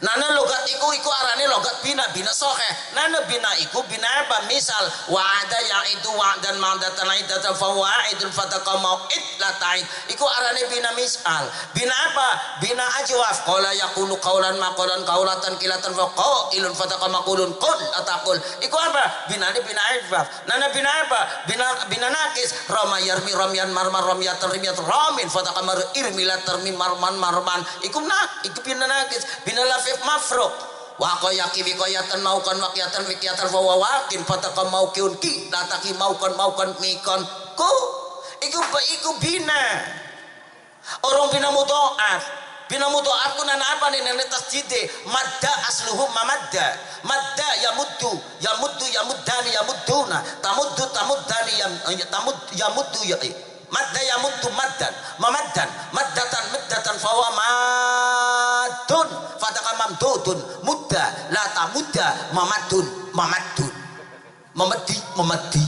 Nana logat iku iku arane logat bina bina soheh. Nana bina iku bina apa? Misal wa'ada ya'idu wa'dan ma'datan aidatan fawa'idun fataqa mau'id la ta'id. Iku arane bina misal. Bina apa? Bina ajwaf. Qala yaqulu qawlan maqalan qawlatan kilatan fa qailun fataqa maqulun qul ataqul. Iku apa? Binane bina ajwaf. Nana bina apa? Bina bina nakis. Rama yarmi ramyan marman ramyatan rimyat ramin fataqa mar irmilat termi marman marman. Iku nak iku bina nakis. Bina lafif mafruq wa qayaki wiqayatan maukan waqiyatan wiqiyatan fa waqin fataqa mauqiun ki lataki maukan maukan mikon ku iku iku bina orang bina mudhoaf bina mudhoaf ku nana apa nih nene tasjide madda asluhu mamadda madda yamuddu yamuddu yamuddani yamudduna tamuddu tamuddani yam tamud yamuddu ya madda yamuddu maddan mamaddan maddatan maddatan fawa madun fataka mamdudun mudda la tamudda mamadun mamadun mamadi mamadi.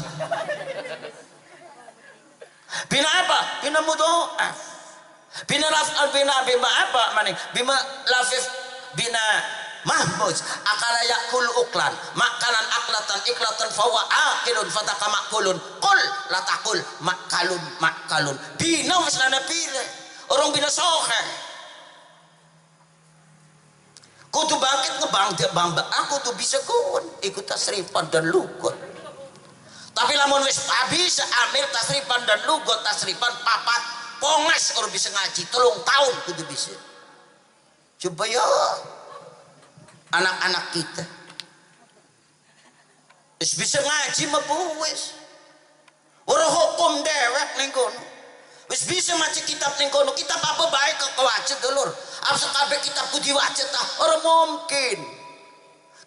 Bina apa? Bina mudhoaf. Bina lafal bina bima apa maning bima lafif bina mahmuz akala yakul uklan makanan aklatan iklatan fawa akilun fataka makulun qul la taqul makalun makalun bina wis ana pire orang bina sohe kudu bangkit ngebang bang aku tuh bisa kun ikut tasrifan dan lugot. Tapi lamun wis bisa amil tasrifan dan lugot tasrifan papat pongas orang bisa ngaji 3 tahun kudu bisa. Coba ya anak-anak kita wis bisa ngaji mah wis ora hukum dewek ning kono wis bisa maca kitab ning kono kitab apa bae kewaca dulur apa kabeh kitab ku diwaca ta ora mungkin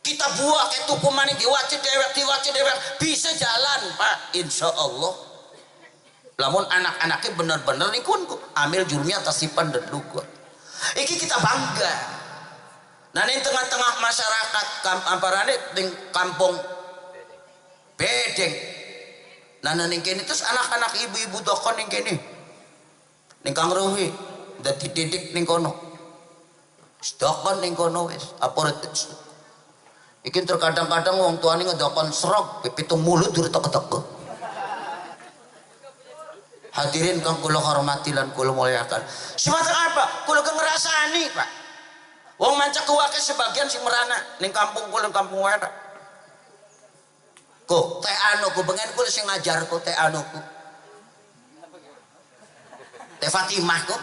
kita buah ke tuku maning diwaca dewek bisa jalan Pak insyaallah lamun anak-anaknya bener-bener niku amil jurumiyah tasrifan dan lugot iki kita bangga. Nah, ini tengah-tengah masyarakat amparane di kampung Bedeng. Nah, ning kene terus anak-anak ibu-ibu dokon ning kene. Ning Kang Ruhi dadi didik ning kono. Dokon ning kono wis, apa iki terkadang-kadang wong tuane ngedokon serok 7 mulut dur tek-tek. Hadirin kang kula hormati lan kula mulyakaken. Semacam apa? Kula ngrasani, Pak. Wong mancak kuwake sebagian sing merana ning kampung kula, kampung wae. Kok teh anu ku bengen kula sing ngajar ku teh anu ku. Teh Fatimah ku.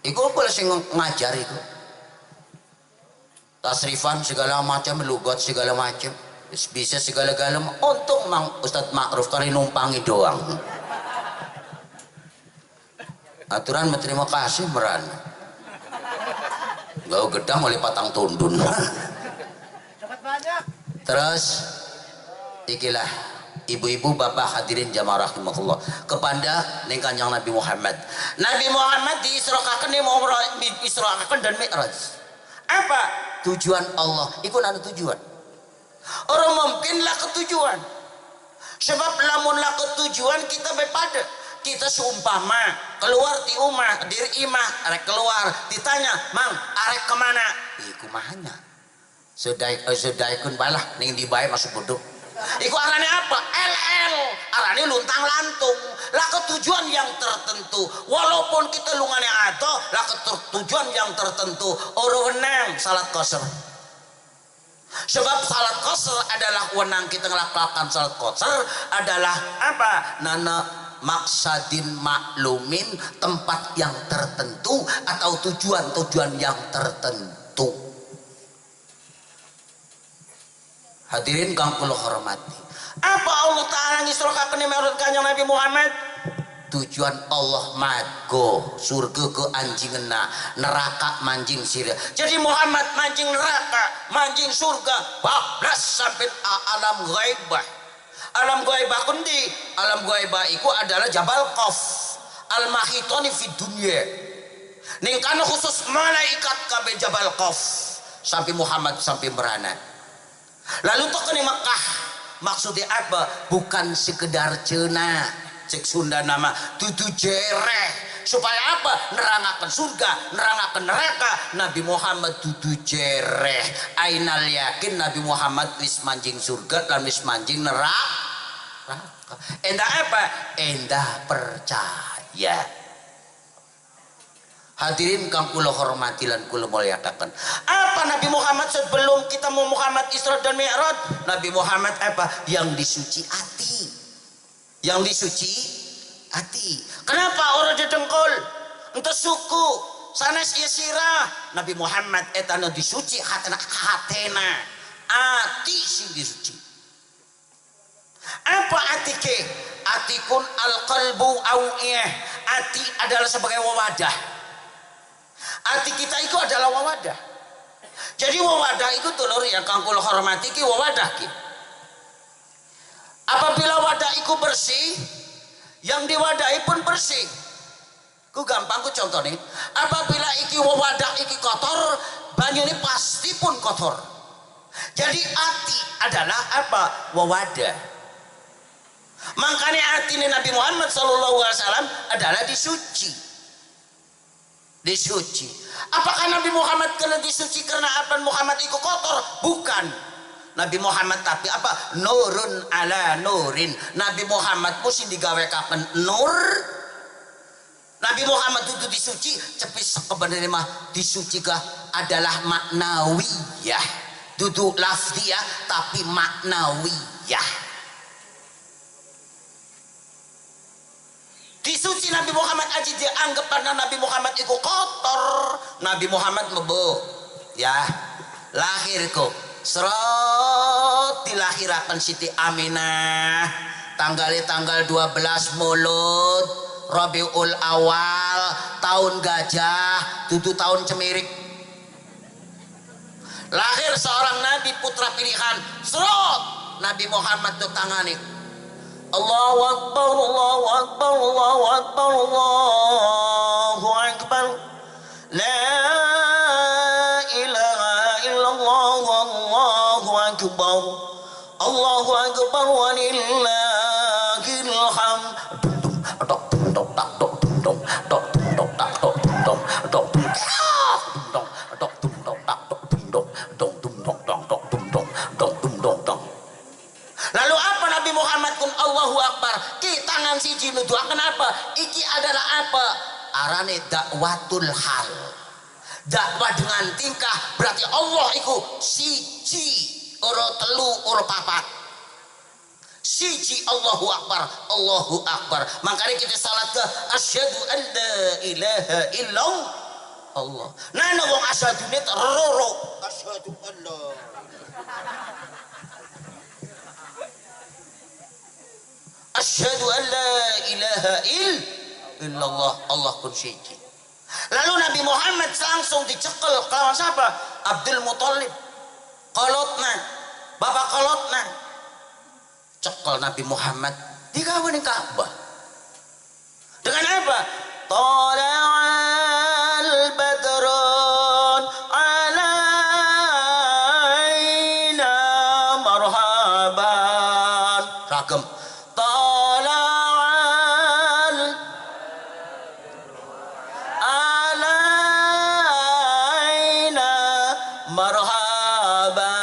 Iku kula sing ngajar iku. Tasrifan segala macam, lugat segala macam. Bisa segala-gala. Untung Mang Ustadz Ma'ruf kali numpangi doang. Aturan terima kasih merana. Gak gedang oleh patang tundun. Dapat banyak. Terus ikilah ibu-ibu bapak hadirin jamaah rahimakumullah kepada ning Kanjeng Nabi Muhammad. Nabi Muhammad diisrokaken diisrokaken dan Mi'raj. Apa tujuan Allah? Iku ana tujuan. Orang mungkin lah ketujuan. Sebab lamun lah ketujuan kita bepada. Kita seumpama keluar di umah, diri imah, arek keluar, ditanya, "Mang, arek kemana?" Iku mahanya. Sedaikun balah ning dibae masuk bodoh. Iku arane apa? LL. Arane luntang lantung. Lah ketujuan yang tertentu. Walaupun kita lungane adoh, lah ketujuan yang tertentu. Ora wenang salat qasar. Sebab salat qasar adalah wenang kita ngelakukan salat qasar adalah apa? Nana maksadin maklumin, tempat yang tertentu atau tujuan-tujuan yang tertentu. Hadirin kang kula hormati. Apa Allah Ta'ala ngisrokaken marang Kanjeng Nabi Muhammad? Tujuan Allah mago surga ke anjingena, neraka manjing sira. Jadi Muhammad manjing neraka, manjing surga, bablas sampai alam ghaibah. Alam ghaibah kundi, alam ghaibah iku adalah Jabal Qaf, al-mahitoni fi dunya. Ning kana khusus malaikat kabeh Jabal Qaf sampai Muhammad sampai merana. Lalu tok ning Mekah, maksudnya apa? Bukan sekedar cena, cek Sunda nama tutu jereh. Supaya apa? Nerangaken surga, nerangaken neraka. Nabi Muhammad tutu jereh. Ainal yakin Nabi Muhammad wis manjing surga lan wis manjing neraka. Endah apa? Endah percaya. Hadirin kang kula hormati lan kula mulyakaken. Apa Nabi Muhammad sebelum kita mau Muhammad Isra dan Mi'raj? Nabi Muhammad apa? Yang disuci hati. Yang disuci hati. Kenapa orang didengkul? Entah suku, sanes sirah. Nabi Muhammad etana disuci hatena, hatena. Ati sing disuci. Apa atike? Atikun al-qalbu awiyah. Ati adalah sebagai wawadah. Ati kita itu adalah wawadah. Jadi wawadah itu dulur yang kang kula hormati ki wawadah ki. Apabila wadah itu bersih, yang diwadahi pun bersih. Ku gampang ku contohnya. Apabila iki wawadah iki kotor, banyu ini pasti pun kotor. Jadi ati adalah apa? Wawadah. Makanya ati ini Nabi Muhammad SAW adalah disuci. Disuci. Apakah Nabi Muhammad kena disuci karena apa? Muhammad itu kotor? Bukan. Nabi Muhammad tapi apa? Nurun ala nurin. Nabi Muhammad pun sing digawekaken nur. Nabi Muhammad itu disuci, cepis sebenarnya mah disucikah adalah maknawiyah. Duduk lafziyah tapi maknawiyah. Disuci Nabi Muhammad aja dianggap karena Nabi Muhammad itu kotor. Nabi Muhammad mebo ya lahir kok serot dilahirakan Siti Aminah tanggalnya tanggal 12 Mulud Rabiul Awal tahun gajah tutu tahun cemirik. Lahir seorang nabi putra pilihan serot Nabi Muhammad tuh tangani. Allahu Akbar, Allahu Akbar, Allahu Akbar, Allahu Akbar. La ilaha illallah, Allahu Akbar. Allahu Akbar walillahil hamd. Tok tok tak tok tok tok tok tak tok tok tok tok tok tok tak tok tok tok tok tok tok tok tok tok tok. Lalu apa Nabi Muhammad kun Allahu Akbar? Kita Tangan siji nuduhaken apa? Iki adalah apa? Arane dakwatul hal. Dakwah dengan tingkah berarti Allah iku siji, ora telu, ora papat. Siji Allahu Akbar, Allahu Akbar. Makanya kita salat ke asyhadu an la ilaha illallah. Allah. Nah, wong asyhadune roro. Asyhadu an la. Asyhadu an la ilaha illallah. Allah kun siji. Lalu Nabi Muhammad langsung dicekel kelawan siapa? Abdul Muthalib. Kolotna, bapak kolotna. Cekel Nabi Muhammad digawe ning Ka'bah. Dengan apa? Tala'al badrun alaina marhaban. Ragam. Tala'al alaina marhaban.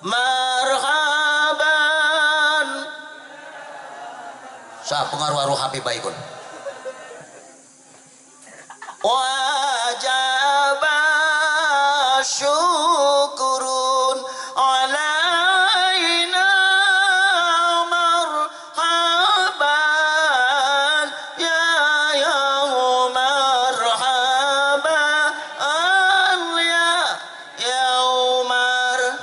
Marhaban. Sa pengaruh-aruh HP baikun. Wajib syukurun alaina marhaban ya yaum marhaban ya yaum marhaban.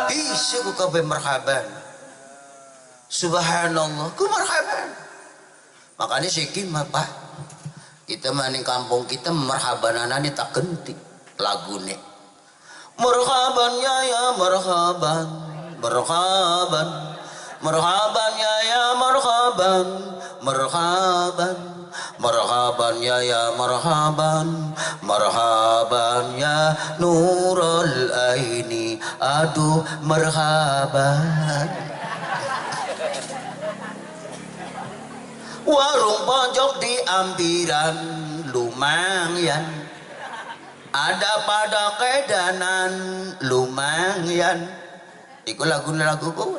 Isu ku kabeh marhaban. Subhanallah, ku marhaban. Makanya siki mah Pak, kita maning kampung kita marhabanana tak genti lagune. Marhaban ya ya marhaban, marhaban, marhaban ya ya marhaban, marhaban, marhaban ya ya marhaban, marhaban ya nurul aini, aduh marhaban. Warung pojok di ambiran lumayan, ada pada kedanan lumayan. Iku lagu-lagu pun.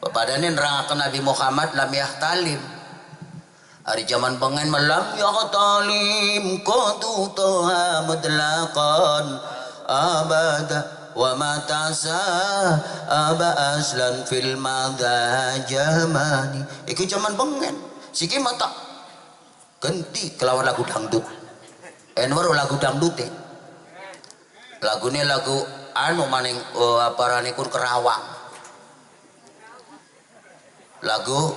Padane nerangaken Nabi Muhammad lam yahtalim. Hari zaman bengen malam yahtalim qadu toha mutlaqan abada wa ma tasa aba aslan fil madha jamani. Iku zaman bengen siki mata ganti kelawan lagu dangdut. Enwar lagu dangdut e. Lagune lagu anu maning aparane kun Kerawang. Lagu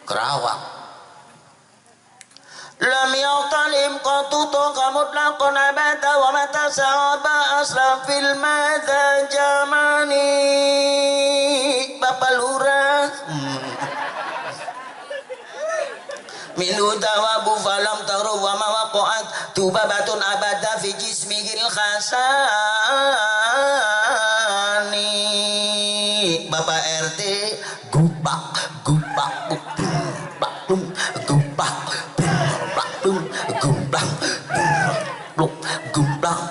Kerawang. Lam yaqtalim qatu toka mutlaqan abada wa mata sa'aba aslan fil madha jamani. Bapak Lurah min tawabu falam taru wa ma waqa'at tubabatun abada fi jismihil khasani. Bapak RT gupak gupak gupak gupak gumplang gumplang gumplang.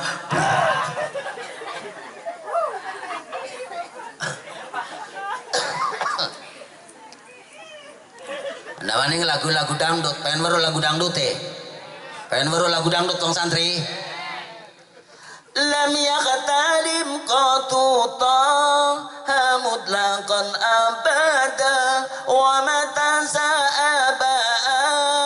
Nah, maning lagu-lagu dangdut, pengen weruh lagu dangdut e. Pengen weruh lagu dangdut wong santri. Lam yakhtalim qatu taha mutlaqan abada wa mata sa'aba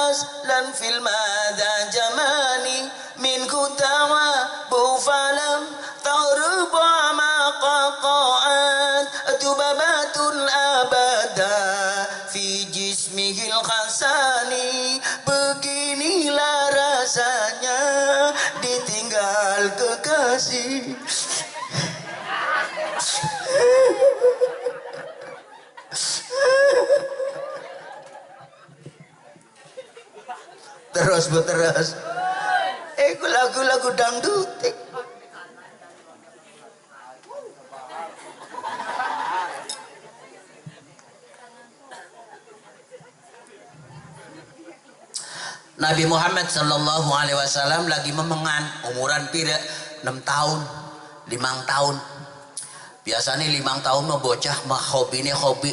aslan fil madha jamani min kutawa bufalam taghrubu ma qaqa'at tubabatun abada fi jismihil khasani. Beginilah rasanya ditinggal kekasih. Terus bu terus. Iku lagu-lagu dangdut. Nabi Muhammad sallallahu alaihi wasallam lagi memengan umuran pira 6 tahun 5 tahun. Biasanya 5 tahun mah bocah mah hobine hobi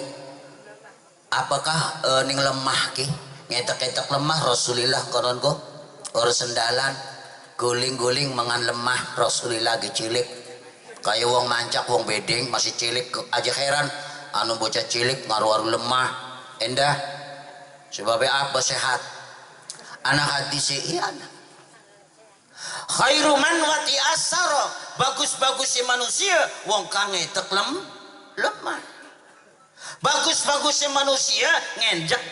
apakah ning lemah ki ngetek-ngetek lemah Rasulillah konon ko ora sendalan guling-guling mangan lemah Rasulillah ge cilik kaya wong mancak wong bedeng masih cilik aja heran anu bocah cilik ngaru-aru lemah endah sebabnya apa sehat anak hadis iya anak khairu man wati asara bagus-bagus si manusia wong kang ngetek lemah bagus-bagus si manusia ngenjek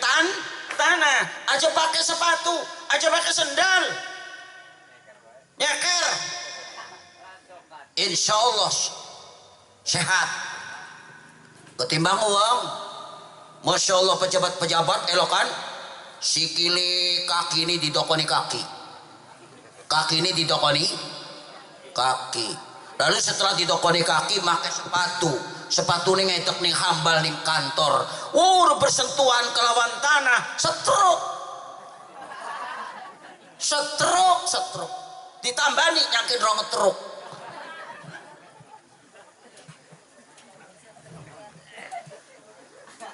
tanah aja pakai sepatu aja pakai sendal nyeker insya Allah sehat ketimbang uang Masya Allah pejabat-pejabat elokan sikile kaki ini didokoni kaki kaki ini didokoni kaki lalu setelah didokoni kaki pakai sepatu sepatu ini ngetek ning hambal ning kantor bersentuhan kelawan tanah stroke stroke stroke ditambah nih nyangkin rong truk.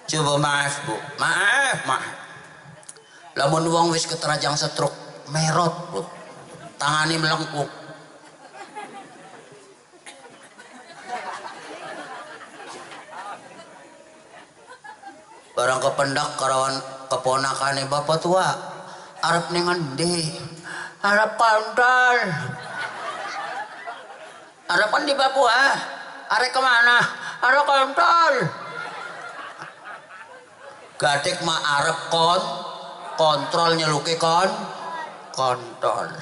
Coba maaf bu, maaf maaf lamun wong wis keterajang stroke merot bu, tangani melengkung. Barang kependak karawan keponakane bapak tua arep ning endi? Arep kontol. Arep endi Papua? Arep kemana? Arep kontol. Gadek mah arep kontrol nyeluke kontol.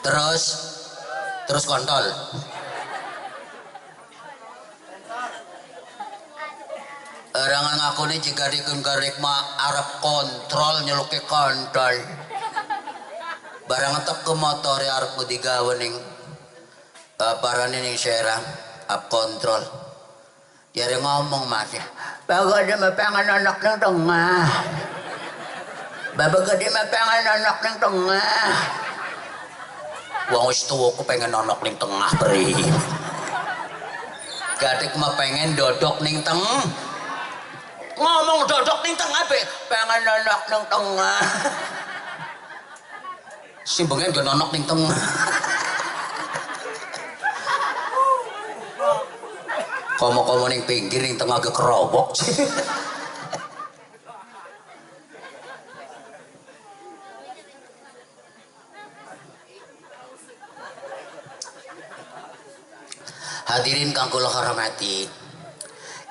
Terus kontol. Orang ngakune jika dikun garek mah arep kontrol nyeluke kontol. Barang ngetep ke motor arep digawe ning parane ning Serang ap kontrol. Jare ngomong mas, bapak gede mah pengen anak ning tengah. Bapak gede mah pengen anak ning tengah. Wong wis tuwa ku pengen anak ning tengah beri. Gadek mah pengen dodok ning tengah. Ngomong dodok ning tengah be, pengen anak ning tengah. Sing bengen go nonok ning tengah. Komo-komo ning pinggir ning tengah ge kerobok. Hadirin kang kula hormati.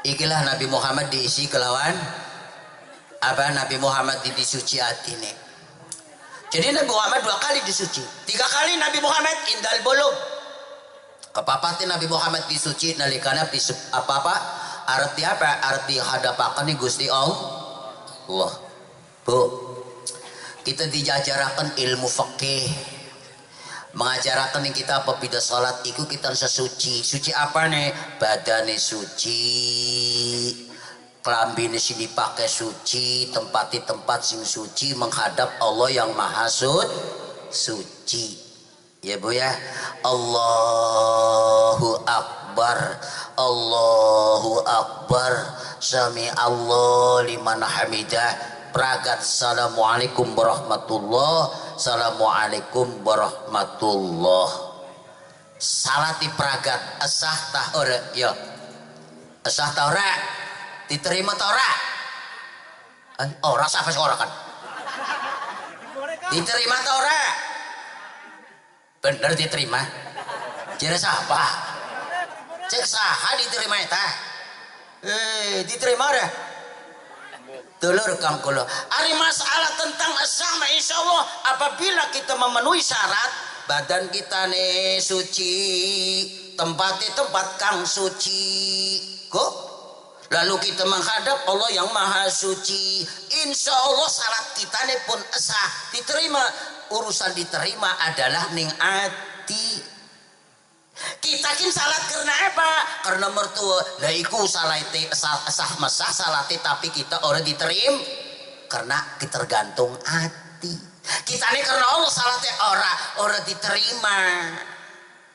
Ikilah Nabi Muhammad diisi kelawan apa Nabi Muhammad disuci atine. Jadi Nabi Muhammad 2 kali disuci, 3 kali Nabi Muhammad indal bolong. Kepapatin Nabi Muhammad disuci nalikana apa-apa arti apa? Arti hadapakan nih Gusti Allah. Bu, kita dijajarakan ilmu fikih. Mengajarakan yang kita apabila sholat iku kita sesuci. Suci apa nih? Badane suci, kelambine sing dipakai suci, tempati tempat sing suci menghadap Allah yang maha suci. Ya bu ya, Allahu Akbar, Allahu Akbar, sami Allah liman hamidah. Pragat assalamualaikum warahmatullah, assalamualaikum warahmatullah. Salati pragat esah tah ora ya, esah tah ora, diterima tah ora? Ora sah ora kan? Diterima tah ora? Bener diterima? Jere siapa? Cek saha diterima eta? Diterima ora? Dulur kang kula. Ari masalah tentang esah mah insyaallah apabila kita memenuhi syarat badan kita nih suci, tempatnya tempat kang suci. Kok? Lalu kita menghadap Allah yang maha suci. Insya Allah salat kita nih pun esah diterima. Urusan diterima adalah ning ati. Kita kin salat karena apa? Karena mertua. Lah iku salate sah mesah salate tapi kita ora diterima karena tergantung hati. Kita ini karena Allah salate ora diterima.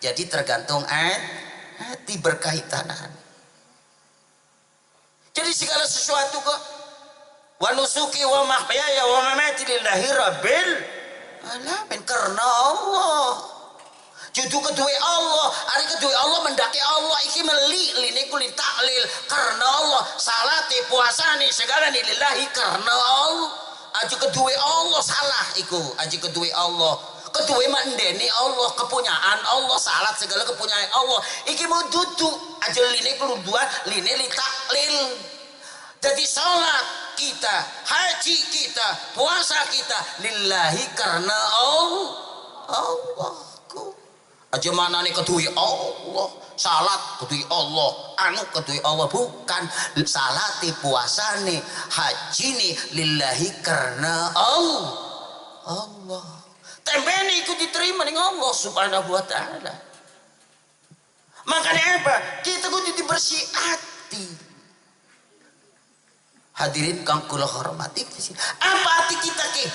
Jadi tergantung hati berkaitan. Jadi segala sesuatu kok wa nusuki wa mahyaya wa mamati lillahi rabbil alamin karena Allah. Judu kedua Allah, hari kedua Allah mendaki Allah iki meli line kuli taklil karena Allah, salate puasane segala lillahi karena Allah. Aja kedua Allah salah iku, aja kedua Allah. Kedua mandene Allah, kepunyaan Allah, salat segala kepunyaan Allah. Iki mau duduk aja line keludua line li taklil. Jadi salat kita, haji kita, puasa kita lillahi karena Allah. Allahku. Aja manane keduwe Allah, salat keduwe Allah, anu keduwe Allah, bukan. Salate, puasane, hajine lillahi karena Allah. Allah. Tempene iku diterima ning Allah Subhanahu wa taala. Makanya apa? Kita kudu dibersih hati. Hadirin kang kula hormati, apa hati kita ki?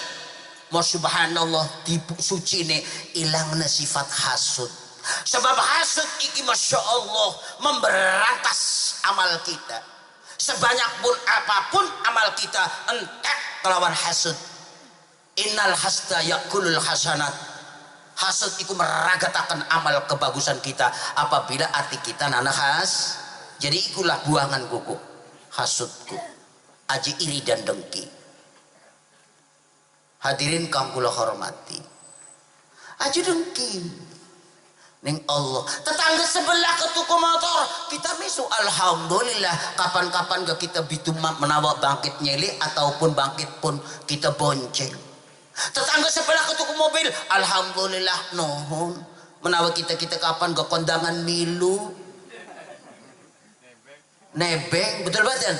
Mau subhanallah disucine ilangna sifat hasud. Sebab hasud iki masya Allah memberantas amal kita. Sebanyak pun apapun amal kita entek kelawan hasud. Innal hasda yakulul hasanat. Hasud iku meragatakan amal kebagusan kita apabila hati kita nana has. Jadi ikulah buangan kuku hasudku. Aji iri dan dengki. Hadirin kang kula hormati. Aja dengki ning Allah. Tetangga sebelah ke tuku motor, kita misu alhamdulillah. Kapan-kapan gak kita bitu menawa bangkit nyeli ataupun bangkit pun kita bonceng. Tetangga sebelah ke tuku mobil, alhamdulillah nuhun. Menawa kita kapan gak kondangan milu nebeng, betul betul.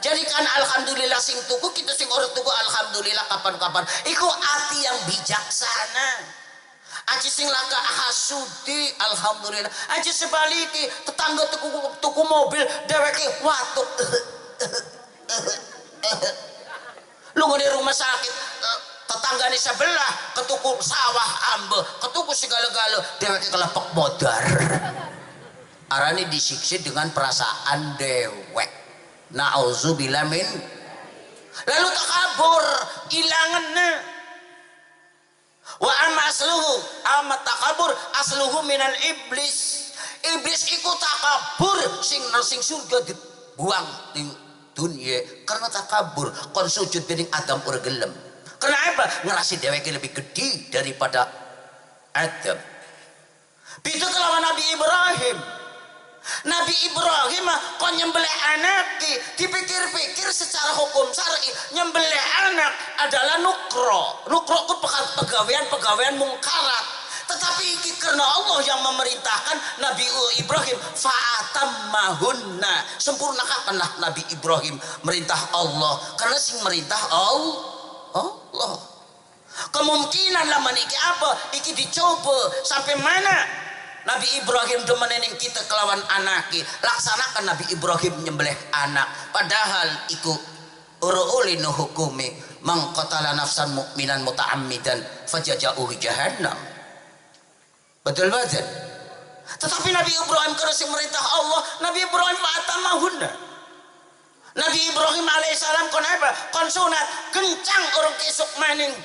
Jadi kan alhamdulillah sing tuku kita sing orang tuku alhamdulillah kapan-kapan. Iku hati yang bijaksana. Aji sing laka hasudi alhamdulillah. Aji sebaliki tetangga tuku mobil dheweke watuk. Lu ngene rumah sakit tetanggane sebelah ketuku sawah ambe, ketuku segala-gala dheweke kelepek modar. Arane disiksa dengan perasaan dewek. Na'udzubillah min. Lalu takabur ilanganna. Wa amma asluhu, amma takabur asluhu minal iblis. Iblis iku takabur sing nang sing surga dibuang ning dunia karena takabur kon sujud dening Adam ora gelem. Kenapa? Ngerasi dheweke lebih gede daripada Adam. Itu kelawan Nabi Ibrahim. Nabi Ibrahim kon nyembelih anak, dipikir-pikir secara hukum syar'i nyembelih anak adalah nukro. Nukro ku pegawaian-pegawaian mungkarat. Tetapi iki karena Allah yang memerintahkan Nabi Ibrahim fa'atammahunna. Sempurnakanlah Nabi Ibrahim merintah Allah karena sing merintah Allah. Kemungkinan lamun iki apa? Iki dicoba sampai mana? Nabi Ibrahim demenening kita kelawan anaki, laksanakan Nabi Ibrahim nyembelih anak. Padahal iku uru ulinu hukumi man qatala nafsan mu'minan muta'ammidan fajaza'uhu jahannam. Betul betul. Tetapi Nabi Ibrahim karena sing merintah Allah, Nabi Ibrahim fa'atamahunna. Nabi Ibrahim alaihissalam kon apa? Kon sunat kencang orang kesuk maning.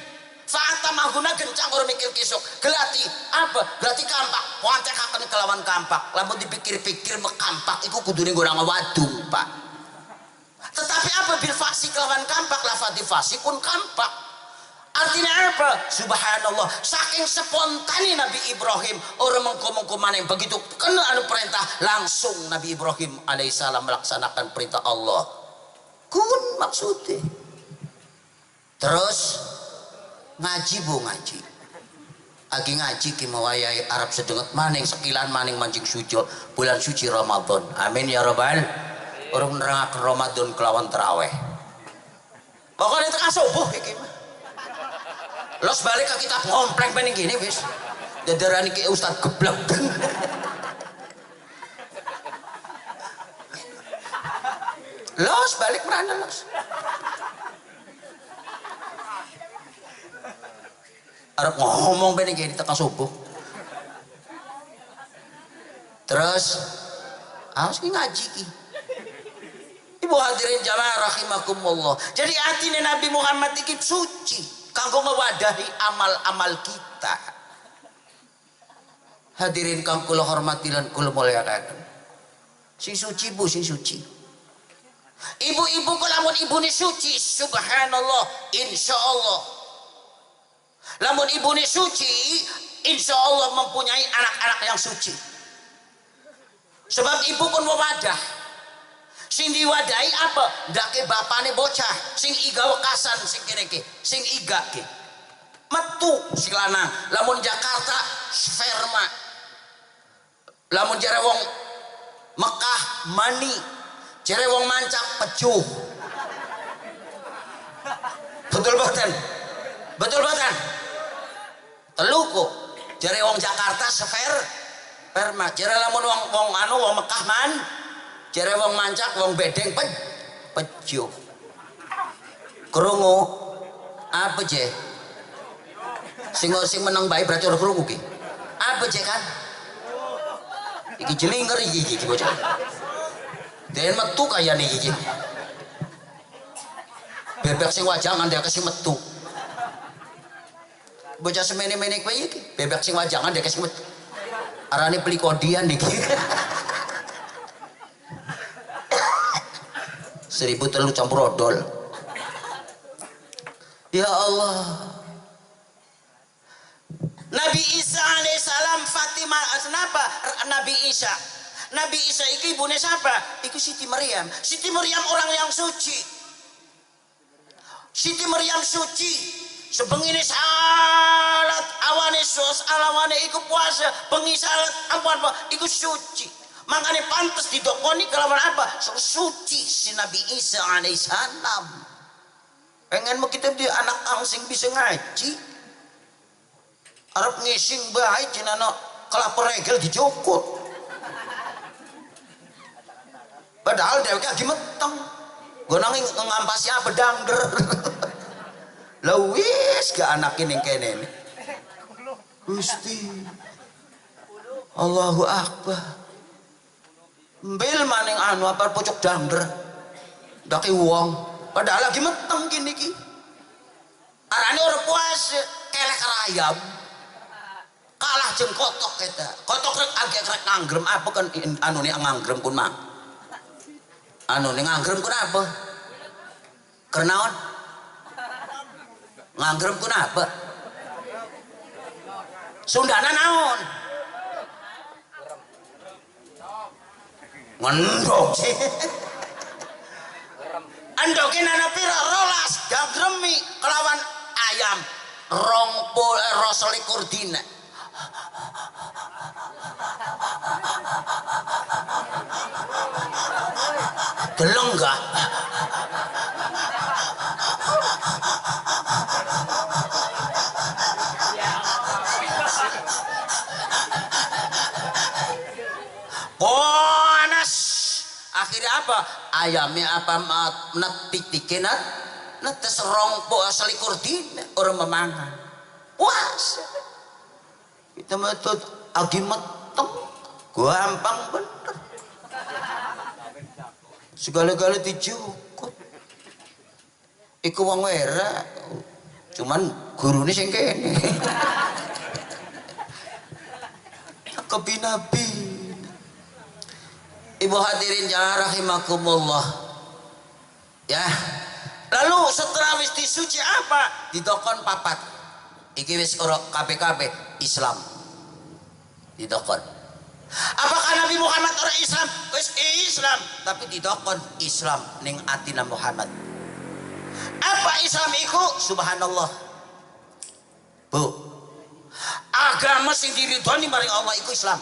Fa'atamahuna gencang orang mikir kisuk gelati apa? Gelati kampak pontekaken kelawan kampak. Lamun dipikir-pikir mekampak iku kudune nggo nang wadung, Pak. Tetapi apa bil faksi kelawan kampak lafati fasikun kampak. Artinya apa? Subhanallah, saking spontane Nabi Ibrahim orang mengko-mengko maneh begitu kena anu perintah langsung Nabi Ibrahim alaihissalam melaksanakan perintah Allah. Kun maksudnya. Terus ngaji bu ngaji lagi ngaji ki mawayai Arab sedenget maning sekilan maning mancing sujo bulan suci Ramadan, amin ya robbal. Orang nerangaken Ramadan kelawan teraweh pokoknya tengah subuh iki mah los balik ke kitab ngompleng pening gini wis dadarani ki ustaz geblek. Los balik merana los. Arep ngomong ben iki tekan subuh. Terus harus ngaji ki. Ibu hadirin jamaah rahimakumullah. Jadi atine Nabi Muhammad iki suci kanggo ngewadahi amal-amal kita. Hadirin kang kula hormati lan kula mulyakaken. Sing suci Bu, sing suci. Ibu-ibu kula lamun ibune suci, subhanallah, insyaallah. Lamun ibune suci, insyaallah mempunyai anak-anak yang suci. Sebab ibu pun wewadah. Sing diwadahi apa? Ndake bapane bocah, sing iga wekasan sing kene iki, sing iga ki. Metu sing lanang, lamun Jakarta sperma. Lamun jare wong Mekah mani, jare wong Mancak pejuh. Betul boten? Betul boten? Telu kok. Jare wong Jakarta sperma, jare lamun wong anu wong Mekah man, jare wong Mancak wong bedeng pejuh. Krungu apa je? Sing meneng bae berarti ora krungu ki. Apa je kan? Iki jelinger iki iki bocah. Den metu kayane iki. Bebek sing wajangan dia kasih metu. Bocah semene-mene kowe iki, bebek sing wajangan dia kasih metu. Arane pelikodian iki. 1003 campur odol. Ya Allah. Nabi Isa alaihissalam, Fatimah, kenapa Nabi Isa? Nabi Isa itu ibunya siapa? Iku Siti Maryam. Siti Maryam orang yang suci. Siti Maryam suci. Sebengine salat, awane sos, alawane iku puasa, bengi salat, ampun apa? Iku suci. Makanya pantas didokoni kelawan apa? Suci si Nabi Isa alaihissalam. Pengen mau kita dia anak angsing bisa ngaji. Arab ngising bae jenana kelapa regel dicokot. Padahal dheweke lagi meteng. Nggo nang ngampasi apa dangder. Lah wis gak anake ning kene. Gusti. Allahu Akbar. Mbil maning anu apa pocok dangder. Ndake wong. Padahal lagi meteng kene iki. Arane ora puasa, kelek rayap. Kalah jeung kotok kita. Kotok rek agek rek nganggrem apa kan anu ne nganggrem kun mang. Anu ne nganggrem kun apa? Kernaon? Nganggrem kun apa? Sundana naon? Ngendok sih. Endoke nana pira rolas gagremi kelawan ayam rong pol roselikur dina. Deleng gak? Panas. Akhirnya apa? Ayamnya apa netik-tikinat netes rong po selikur dina orang memangan. Puasa. Kita metut agi meteng gampang bener. Segala-gala dijukut. Iku wong era cuman gurune sing kene. Kebinabi. Ibu hadirin jamaah rahimakumullah. Ya. Lalu setelah wis disuci apa? Didokon papat. Iki wis ora KPKP Islam. Didokon. Apakah Nabi Muhammad orang Islam? Wis Islam, tapi didokon Islam ning atina Muhammad. Apa Islam iku? Subhanallah. Bu. Agama sing diridhoni maring Allah iku Islam.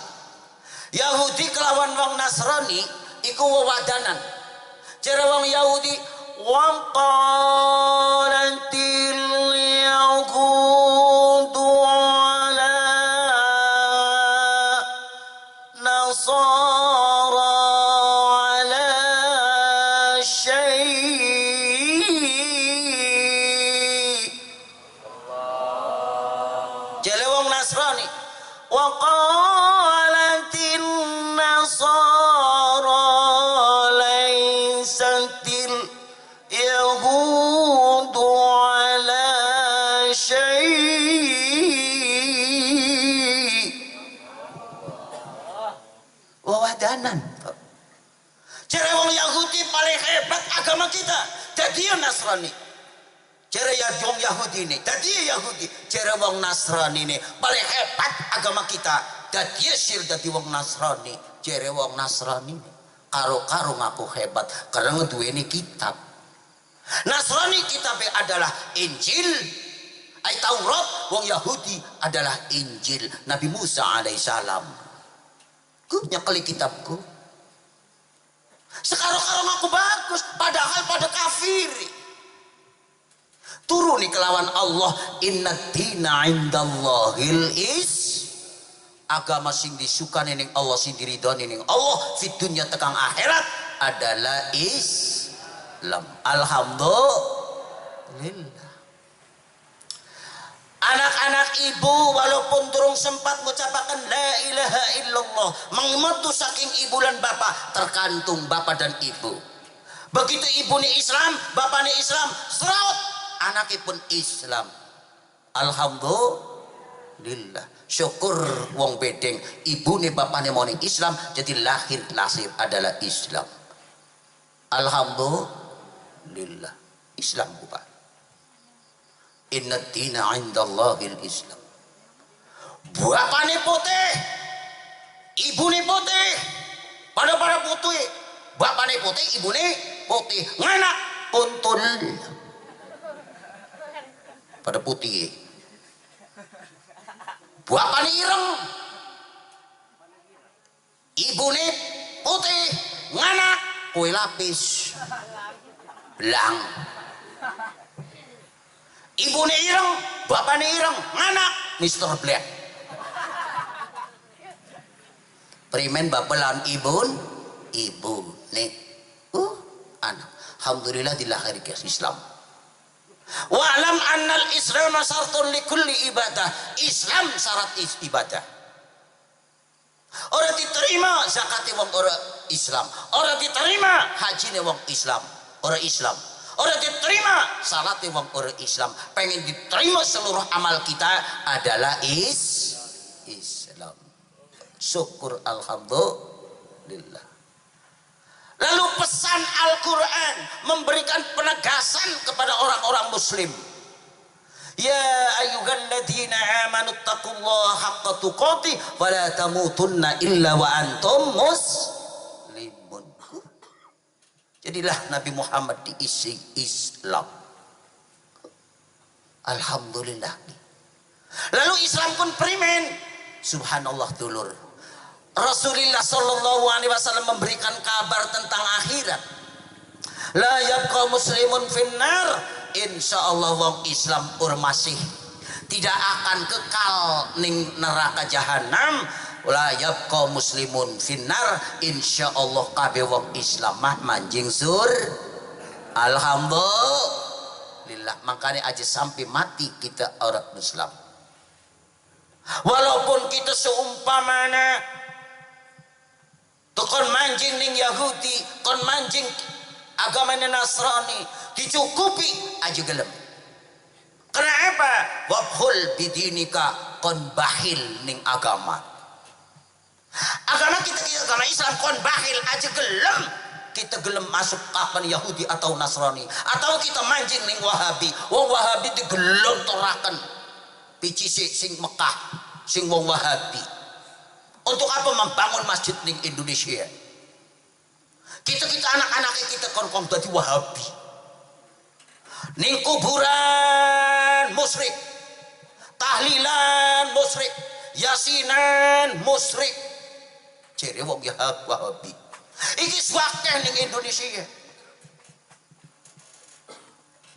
Yahudi kelawan wong Nasrani iku wewadanan. Jare wong Yahudi wa qalatil yahudu ala nasara ala syai. Wa qalatin nasara laysatil yahudu ala syai'. Wawadanan. Jere wong Yahudi paling hebat agama kita, dadi Nasrani. Jere ya wong Yahudi ini, dadi Yahudi. Jere wong Nasrani ini paling hebat agama kita, dadi sir dadi wong Nasrani. Jere wong Nasrani karo-karo ngaku hebat karena ngeduweni kitab. Nasrani kitabnya adalah Injil, ay Taurat. Wong Yahudi adalah Injil Nabi Musa alaihissalam. Ku nyekeli kitabku. Sekarang-karang aku bagus, padahal pada kafir. Turuni kelawan Allah, inna dina indallahil is, agama sing disukani ning Allah, sing diridhoni ning Allah fid dunya tekang akhirat adalah Islam. Alhamdulillah. Anak-anak ibu walaupun durung sempat mengucapkan la ilaha illallah, mengmetu saking ibu dan bapak, tergantung bapak dan ibu. Begitu ibu ni Islam, bapak ni Islam, seraut anaknya pun Islam. Alhamdulillah. Syukur wong bedeng, ibu ni bapaknya mau ni Islam, jadi lahir nasib adalah Islam. Alhamdulillah. Islam bukan. Inna dina indallahil Islam. Bapaknya putih, ibu ni putih, pada putih, bapaknya putih, ibu ni putih, nganak kuntul pada putih. Bapaknya ireng, ibu ni putih, nganak kue lapis belang. Ibu ni ireng, bapak ni ireng, nganak Mr. Black. Primen bapak lan ibun, ibu ni anak. Alhamdulillah dilahirkan Islam. Wa'lam annal Islam syartun likulli ibadah. Islam syarat ibadah. Ora diterima zakate wong ora Islam, ora diterima hajine wong Islam, ora Islam. Ora diterima salate wong ora Islam. Pengen diterima seluruh amal kita adalah Islam. Syukur alhamdulillah. Lalu pesan Al-Quran memberikan penegasan kepada orang-orang muslim. Ya ayyuhalladzina amanu taqullaha haqqa tuqatih wa la tamutunna illa wa antum muslimun. Jadilah Nabi Muhammad diisi Islam. Alhamdulillah. Lalu Islam pun primen. Subhanallah dulur. Rasulullah sallallahu alaihi wasallam memberikan kabar tentang akhirat. La yabqa muslimun finnar. Insyaallah wong Islam urmasih tidak akan kekal ning neraka jahanam. La yabqa muslimun finnar. Insyaallah kabeh wong Islam mah manjing sur. Alhamdulillah. Makanya aja sampai mati kita orang Islam. Walaupun kita seumpamana kon manjing ning Yahudi, kon manjing agamanya Nasrani, dicukupi aja gelem. Kenapa? Wabhul bidinika, kon bahil ning agama. Agama kita agama Islam kon bahil aja gelem. Kita gelem masuk kapan Yahudi atau Nasrani, atau kita mancing ning Wahabi. Wong Wahabi digelontoraken picisi sing Mekah, sing wong Wahabi. Untuk apa membangun masjid ning Indonesia? Kita anak-anak kita kon dadi Wahabi. Ning kuburan musyrik, tahlilan musyrik, yasinan musyrik. Jere wong Wahabi. Iki swakeh ning Indonesia.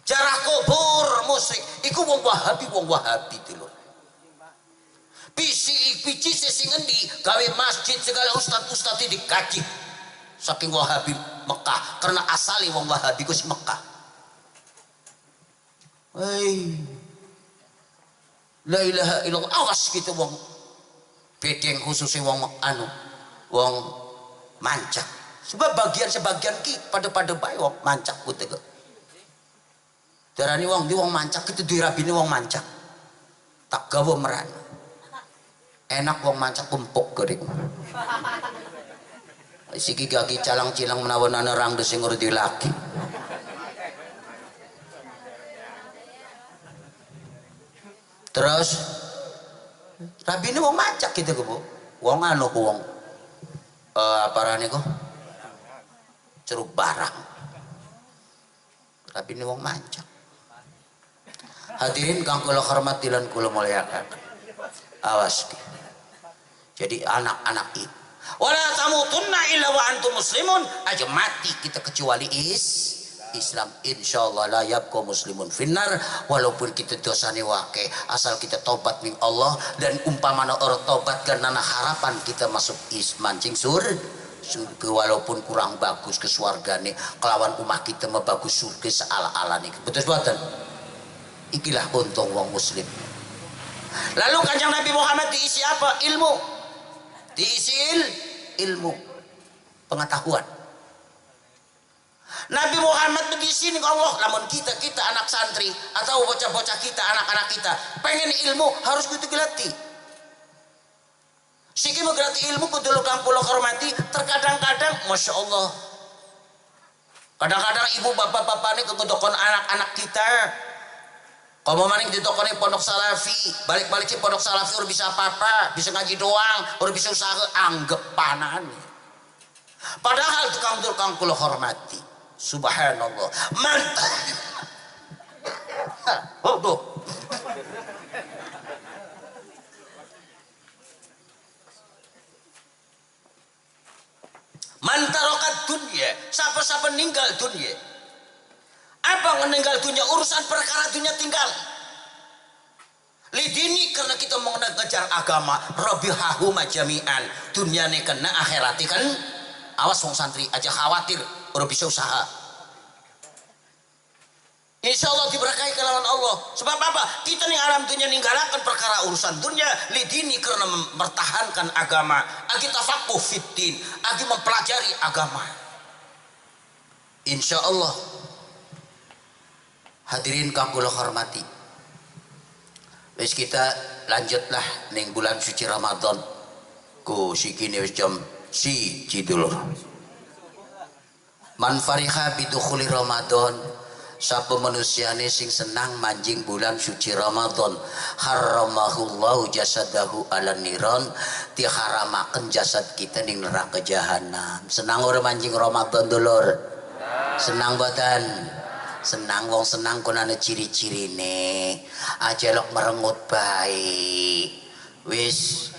Jarah kubur musyrik, iku wong Wahabi, wong Wahabi dulur. Pisi picise sing endi gawe masjid segala ustad-ustad digaji saking Wahabi Mekah, karena asale wong Wahabi ku sing Mekah. Hei. La ilaha illallah. Awas gitu wong Bedeng khususnya wong anu wong mancak. Sebab bagian sebagian ki pada-pada bae wong mancak putih kok. Darani wong di wong mancak itu dirabini wong mancak. Tak gawa meran. Enak wong mancak kumpuk gering. Siki gagi calang-cilang menawa nana rangde sing ora laki. Terus rabine wong mancak gitu Bu. Wong anu ku wong aparane ku? Ceruk barang. Rabine wong mancak. Hadirin kang kula hormati lan kula mulyakaken. Awas. Jadi anak-anak itu wala tamutunna illa wa antum muslimun, aja mati kita kecuali Islam. Insyaallah la yabqa muslimun finnar, walaupun kita dosane wake, asal kita tobat ning Allah dan umpamana orang tobat karena harapan kita masuk mancing surga walaupun kurang bagus ke swargane kelawan umah kita mah bagus surga seala-ala niki. Betul boten? Ikilah untung wong muslim. Lalu Kanjeng Nabi Muhammad diisi apa? Ilmu. Diisi ilmu, pengetahuan. Nabi Muhammad diisi ning Allah. Lamun kita anak santri atau bocah-bocah kita, anak-anak kita pengen ilmu harus kudu gelati. Siki menggelati ilmu kudu kang kula hormati, terkadang-kadang Masya Allah. Kadang-kadang ibu bapak-bapakne kegedokon anak-anak kita. Kalau maning ditokone pondok salafi, balik-balik sih pondok salafi udah bisa apa-apa, bisa ngaji doang, udah bisa usaha, anggepanan. Padahal tukang-tukang kula hormati, subhanallah, mantap. Oh, tuh. Mantarokat dunia, siapa-siapa ninggal dunia. Apa meninggal dunia, urusan perkara dunia tinggal. Lidini karena kita mau ngejar agama, robihahu majamian, dunia kena akhirat kan. Awas wong santri aja khawatir, baru bisa usaha. Insya Allah diberkahi kelawan Allah. Sebab apa? Kita nih alam dunia ninggalakan perkara urusan dunia, lidini karena mempertahankan agama. Agi tafakuh fiddin, agi mempelajari agama. Insya Allah. Hadirin kang kula hormati. Wis kita lanjutlah ning bulan suci Ramadan. Ku sikine wis jam 1 dulur. Man fariha bidukhuli Ramadan, sapa manusiane sing senang manjing bulan suci Ramadan, haramahullahu jasadahu ala niron, diharamaken jasad kita ning neraka jahanam. Senang ora manjing Ramadan dulur? Senang boten? Senang, wong senang kon ana ciri-cirine. Aja lok merengut bae. Wis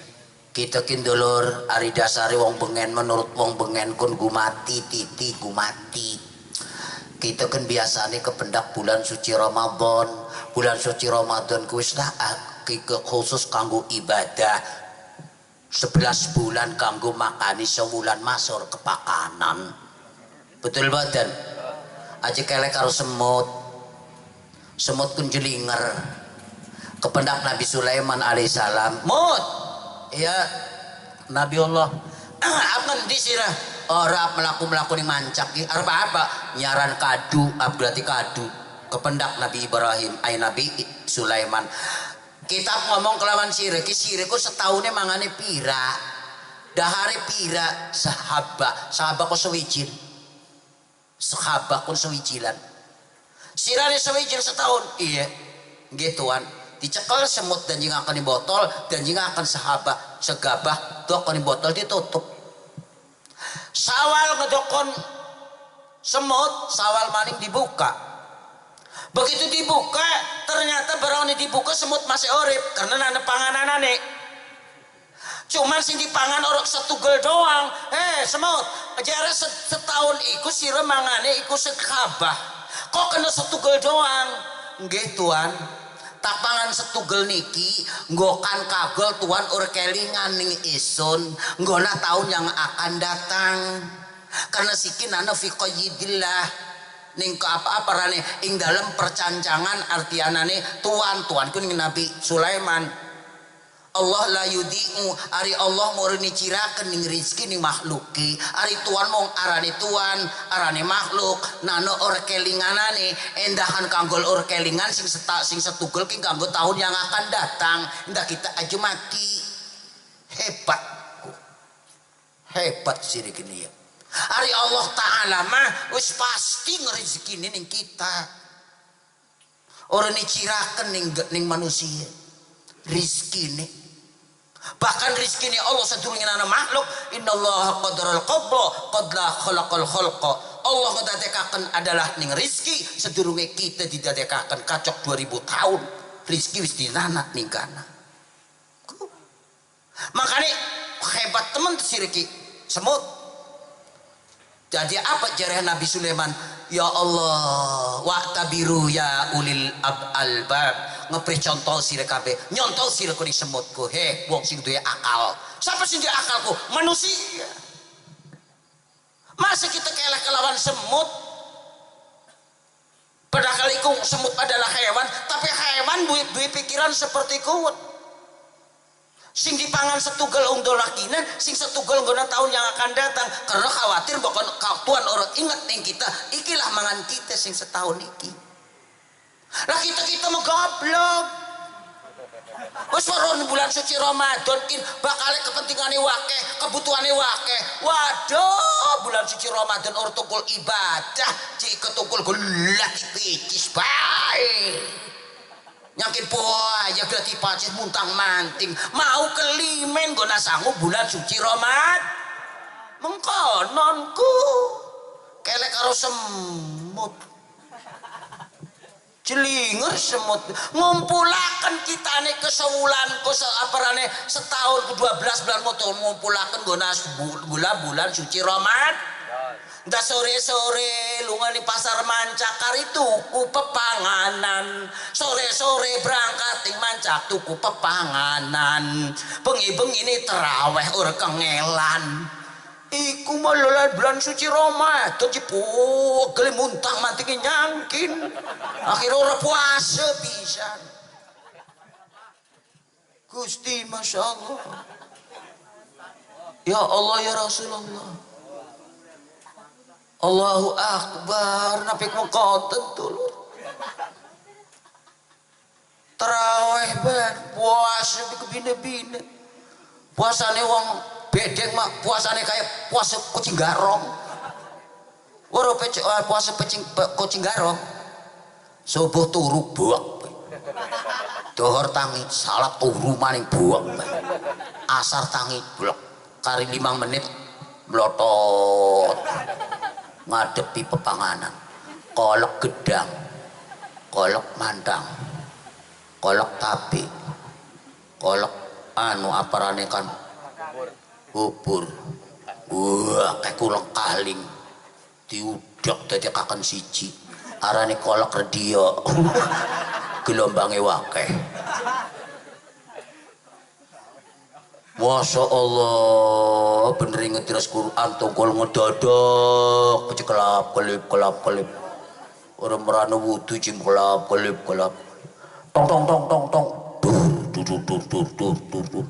kita kin dulur ari dasare wong bengen, menurut wong bengen kun gumati titi gumati. Kita kan biasane kependak bulan suci Ramadan. Bulan suci Ramadan kuwi wis lah khusus kanggo ibadah. 11 bulan kanggo makani sewulan masur kepakanan. Betul badan? Aja kelek karo semut. Semut kun jelinger. Kependak Nabi Sulaiman alaihissalam. Mut. Iya, Nabi Allah. Apa ngendi sirah? Ora mlaku-mlaku ning mancak iki. Arep apa? Nyaran kadu, berarti kadu. Kependak Nabi Ibrahim, ay Nabi Sulaiman. Kitab ngomong kelawan sirah, ki sirah ku setaune mangane pira? Dahare pira? Sahabah, sahabah kok sewijil. Sahabah pun sewijilan. Sirane sewijil setahun. Iya, gituan. Dicekel semut dan jing akan di botol dan jing akan sahabah segabah dokon di botol ditutup. Sawal ngedokon semut, sawal maning dibuka. Begitu dibuka, ternyata barang ini dibuka semut masih urip karena nana pangananane. Cuman sing dipangan orang setugel doang. Semut, jare setahun iku sira mangane iku sekabah. Kok kena setugel doang? Nggih tuan. Tak pangan setugel niki nggokan kagol tuan ur kelingan ning isun nggona tahun yang akan datang. Karena siki nana fi qayyidillah ning ke apa-apa rane ing dalem percancangan artianane tuan tuan ku ning Nabi Sulaiman. Allah la yudi'u ari Allah murni ciraken ning rezeki ning makhluki. Ari tuan mong arane tuan, arane makhluk, nano ora kelinganane, endahan kanggo ora kelingan sing sing setugel ki kanggo tahun yang akan datang. Endah kita aja mati. Hebat. Hebat sirik ini ya. Ari Allah Ta'ala mah wis pasti ngerezekine ning kita. Ora diciraken ning manusia. Rizkine. Bahkan rizkine Allah sedurunge ana makhluk, innallaha qadaral qabla qadla khalaqal khalqa. Allah ngedadekaken adalah ning rizki sedurunge kita didadekaken kacok 2000 tahun. Rizki wis dinanak ning kana. Makanya hebat temen siriki semut. Jadi apa jarah Nabi Sulaiman? Ya Allah, wa'tabiru ya ulil albab. Ngepri contoh sira kabeh, nyontol sira kuning semutku. He, wong sing duwe akal. Siapa sing duwe akalku? Manusia. Masa kita kalah kelawan semut? Padahal iku semut adalah hewan, tapi hewan duwe pikiran seperti kuwet. Sing dipangan setugel ungdol lakinan, sing setugel nggona tahun yang akan datang. Karena khawatir bahkan Tuhan orang ingat ning kita, ikilah mangan kita sing setahun iki. Lah kita mau goblok. Wis weruh bulan suci Ramadan kin bakal kepentingane wakeh, kebutuhane wakeh. Waduh, bulan suci Ramadan ora tukul ibadah, cik ketukul gelah dipicis bae. Nyangkin poa ya berarti pacis muntang manting mau kelimen gona sangu bulan suci Ramadan mengkononku kelek karo semut jelinger semut ngumpulaken kitane kesewulan ku aparane setahun ke 12 bulan motor ngumpulaken gona bulan suci Ramadan. Ndak sore-sore lunga di pasar Mancak kari tuku pepanganan. Sore-sore berangkat ting Mancak tuku pepanganan. Bengi-bengi ini teraweh ora kengelan. Iku malah bulan suci Ramadan dipugel muntah mantinge nyangkin. Akhirnya ora puasa pisan. Gusti Masya Allah. Ya Allah ya Rasulullah. Allahu Akbar, nabi mengkoten dulu. Terawih ben, puasa dikebine-bine. Puasane wong bedeng mak puasane kayak puasa kucing garong. Ora puasa kucing garong. Subuh turu buak. Dohor tangi, salat turu maning buak. Asar tangi blok. Kari 5 menit mlotot. Ngadepi pepanganan, kolok gedang, kolok mandang, kolok tabi, kolok anu aparane kan bubur, wah kayak kurang kaling, diudak dadi kaken siji, arane kolok redio, gelombange wakeh. Masya Allah, bener ngetires Quran tongkol ngedodok, kelap kelip kelap kelip. Orang merana wudu jim kelap kelip kelap. Tong tong tong tong tong. Dur dur dur dur dur dur dur.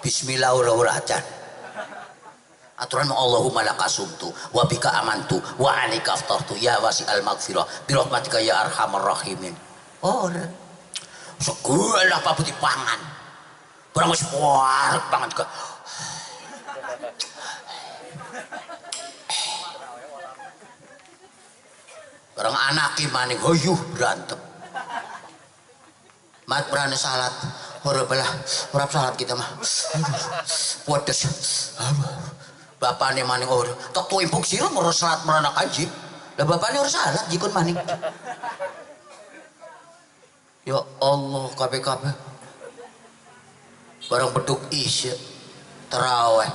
Bismillahirrahmanirrahim. Aturan Allahumma lakasumtu wa bika amantu wa alaika aftartu ya wasi'al maghfirah bi rahmatika ya arhamar rahimin. Ora. Segala apa dipangan. Barang wis wareg pangan juga. Barang anake maning hoyuh berantem. Mat berani salat. Ora belah, ora salat kita mah. Pedes. Bapakne maning ora tok tumpuk sira ora salat meranak aji. Lah bapakne ora salat jikun maning. Ya Allah kabeh-kabeh. Barang beduk isya tarawih.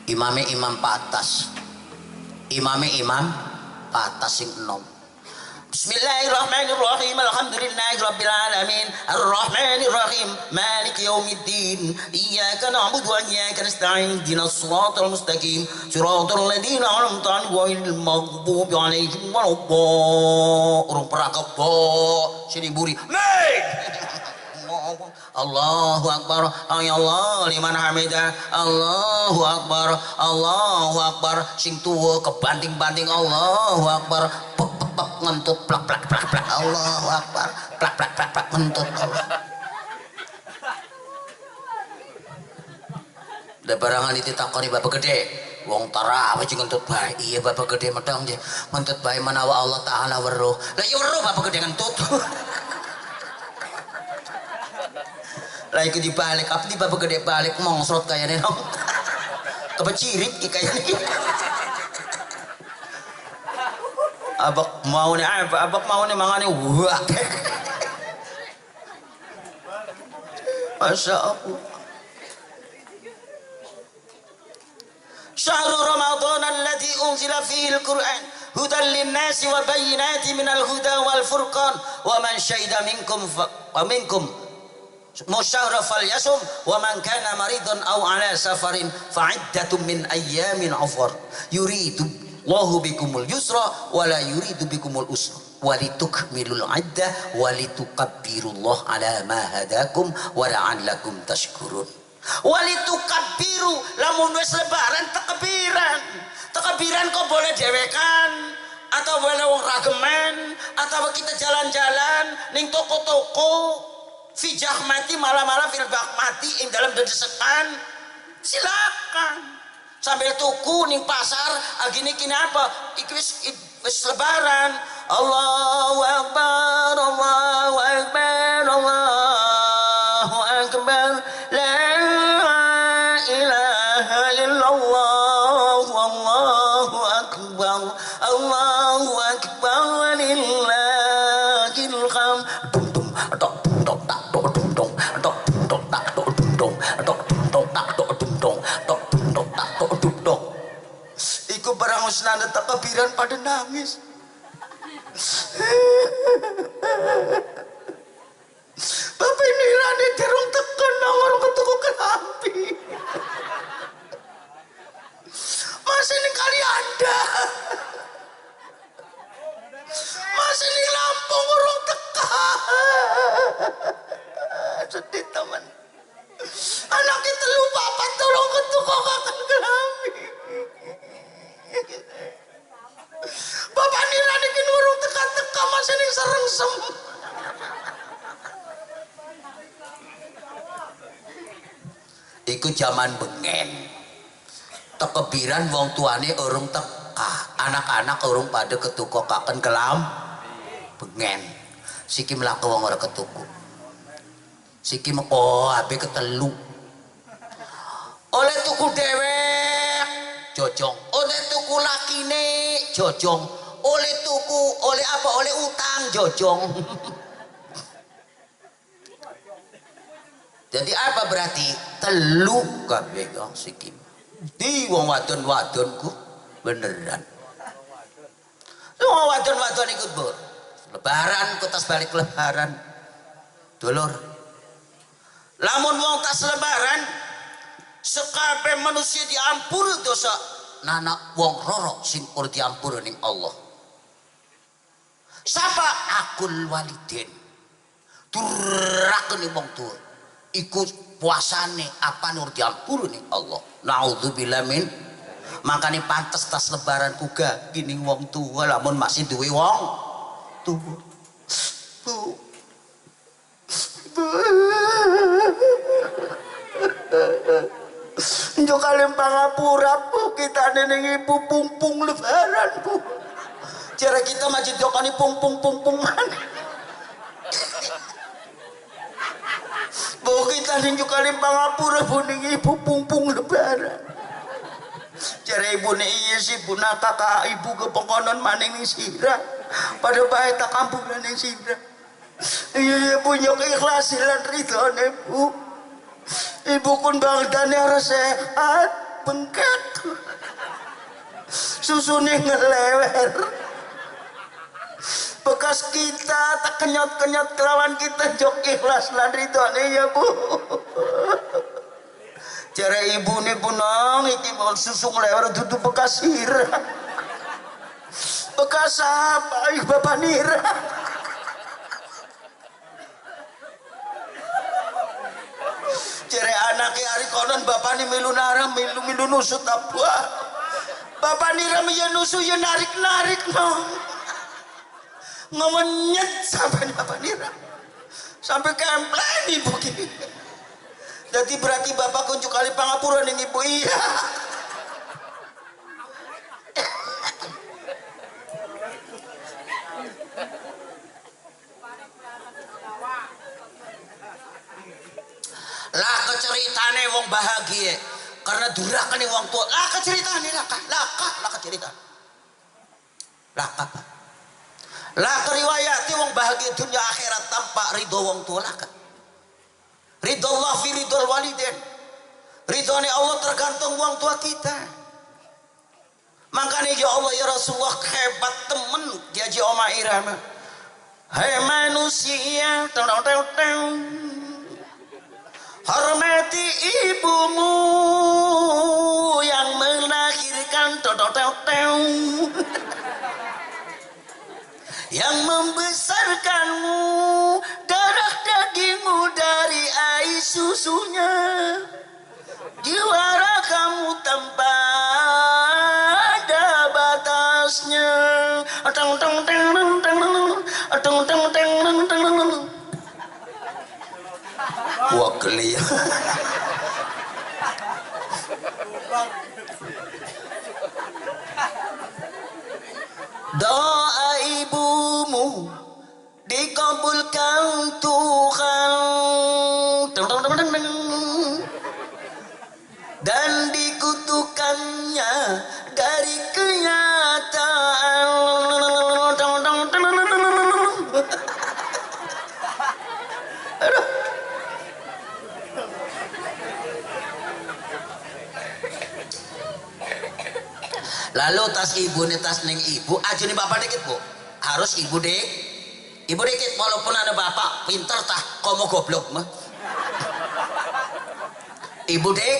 Imame imam patas. Imame imam patas sing enom. Bismillahirrahmanirrahim. Alhamdulillahirabbil alamin. Arrahmanirrahim. Maliki yaumiddin. Iyyaka na'budu wa iyyaka nasta'in. Ihdinas siratal mustaqim. Siratal ladzina an'amta 'alaihim ghairil maghdubi 'alaihim waladdallin. Urung peragap bo sini buri. Allahu akbar. Ya Allah liman hamidah. Allahu akbar. Allahu akbar. Sing tuwa kebanting-banting Allahu akbar. Pek pek pek ngentut plak plak plak plak. Allahu akbar. Plak plak plak plak ngentut. Lah barangan itu takoni bapak gede. Wong tarawih sing ngentut bae. Iya bapak gede medang je. Ngentut bae menawa Allah taala weruh. Lah iya weruh bapak gede ngentut. Lah iku dibalik, apa di bapak gede balik mongsrot kayane dong. Kepecirit ki kayane. Abak mau nih apa? Abak mau nih mangane wah. Masya Allah. Syahrul Ramadan alladzi unzila fihi al-Qur'an hudan lin-nasi wa bayyinatin minal huda wal furqan wa man syahida minkum wa minkum musyahra falyasum wa man kana maridan aw ala safarin fa'iddatun min ayyamin ukhra yuridu Allahu bikumul yusra wa la yuridu bikumul usra walitukmilul iddah walitukabbirullaha ala ma hadakum wa la'allakum tashkurun. Walitukabbiru lamun wis lebaran takbiran. Takbiran kok boleh dewekan atau boleh wong rageman atau kita jalan-jalan ning toko-toko fi jahmati malah-malah fil mati ing dalam dedesekan silakan sambil tuku ning pasar agini kini apa iki wis lebaran. Allahu akbar, Allahu akbar, Allahu akbar, la ilaha illallah, Allahu akbar, Allahu akbar walillahil hamd. Dum dum tok tok tak tok dum dong tok tok tak tok dum dong tok tok tak tok dum dong tok tok tak tok dum dong. Iku barang wis nanda takbiran pada nangis. Bapak nirane derung tekan nang orang ketuku kelambi. Masih ning kali anda. Masih ning Lampung urung tekan. Sedih teman. Anak telu papat tolong ketuku kakan kelambi. Bapak nirane ki urung teka-teka masih ning serengsem. Iku jaman bengen. Tekebiran wong tuane urung teka, anak-anak urung pada ketukokaken kelam bengen. Siki mlaku wong ora ketuku. Siki oh abe ketelu. Oleh tuku dewek jojong, oleh tuku lakine jojong, oleh tuku oleh apa oleh utang jojong. Jadi apa berarti telu kabeh kang siki. Di wong wadon-wadonku beneran. Wong wadon-wadon ikut bur. Lebaran ku tas balik lebaran. Dulur. Lamun wong tas lebaran sekabe manusia diampuri dosa. Nana wong roro sing ora diampuri ning Allah. Sapa akul walidin. Durake ning wong tuwa. Iku puasane apa nur diampuri ning Allah. Naudzubillah min. Makane pantes tas lebaran kuga gini wong tua lamun masih duwe wong tua. Bu. Bu. Njo kalem pangapura bu kita neneng ibu pungpung lebaran bu. Cara kita majid jokani pungpung pungpungan. Bu kita ninju kalem pangapura bu ning ibu pungpung lebaran. Cara ibu nih iya sih bu nak kakak ibu ke pengkonon maning ning sirah. Pada bae tak kampuran ning sirah. Iya iya punya keikhlasan lan ridhone bu. Ibu kun bangdane ora sehat, bengkak. Susune ngelewer. Bekas kita tak kenyot-kenyot kelawan kita jok ikhlas lan ridhone ya Bu. Jare ibune punang iki mau susu nglewer dudu bekas sira. Bekas apa? Ih bapak nira. Jare anake ari konon bapane milu narang milu nusut apa? Bapak nira ya nusu ya narik-narik no. Ngemenyet sampai bapak nira. Sampai kemplen ibu ki. Jadi berarti bapak kunjuk kali pangapura ning ibu iya. Lah keceritane wong bahagia karena durakane wong tua. Lah keceritane lah kecerita. Lah apa? Lah keriwayati wong bahagia dunia akhirat tanpa ridho wong tua lah. Ridho Allah fi ridhol waliden. Ridhone Allah tergantung wong tua kita. Makanya ya Allah ya Rasulullah hebat temen Ki Haji Oma Irama. Hai manusia, teng teng teng. Hormati ibumu yang melahirkan teng teng teng. Yang membesarkanmu, darah dagingmu dari air susunya. Juara kamu tanpa ada batasnya. Teng teng teng teng teng teng teng teng. Wah geli. Doa ibumu dikabulkan Tuhan dan dikutukannya dari kenyataan. Aduh. Lalu tas ibu nih, tas neng ibu aja nih bapak dikit bu, harus ibu dik, ibu dikit walaupun ada bapak pinter tah komo goblok mah. Ibu dik,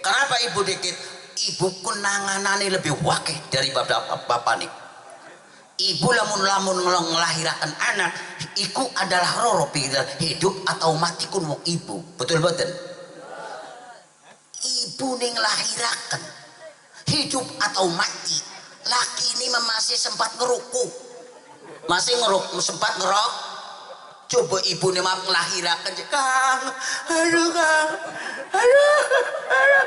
kenapa ibu dikit? Ibu kunanganane lebih wakeh dari bapak nih. Ibu lamun-lamun ngelahirakan anak, iku adalah roro pikir hidup atau mati kun wong ibu, betul betul. Ibu nih ngelahirakan hidup atau mati, laki ini masih sempat ngeruku, masih ngeruk, sempat ngerok. Coba ibu ini maaf ngelahirakan, Kang, aduh Kang, aduh, aduh,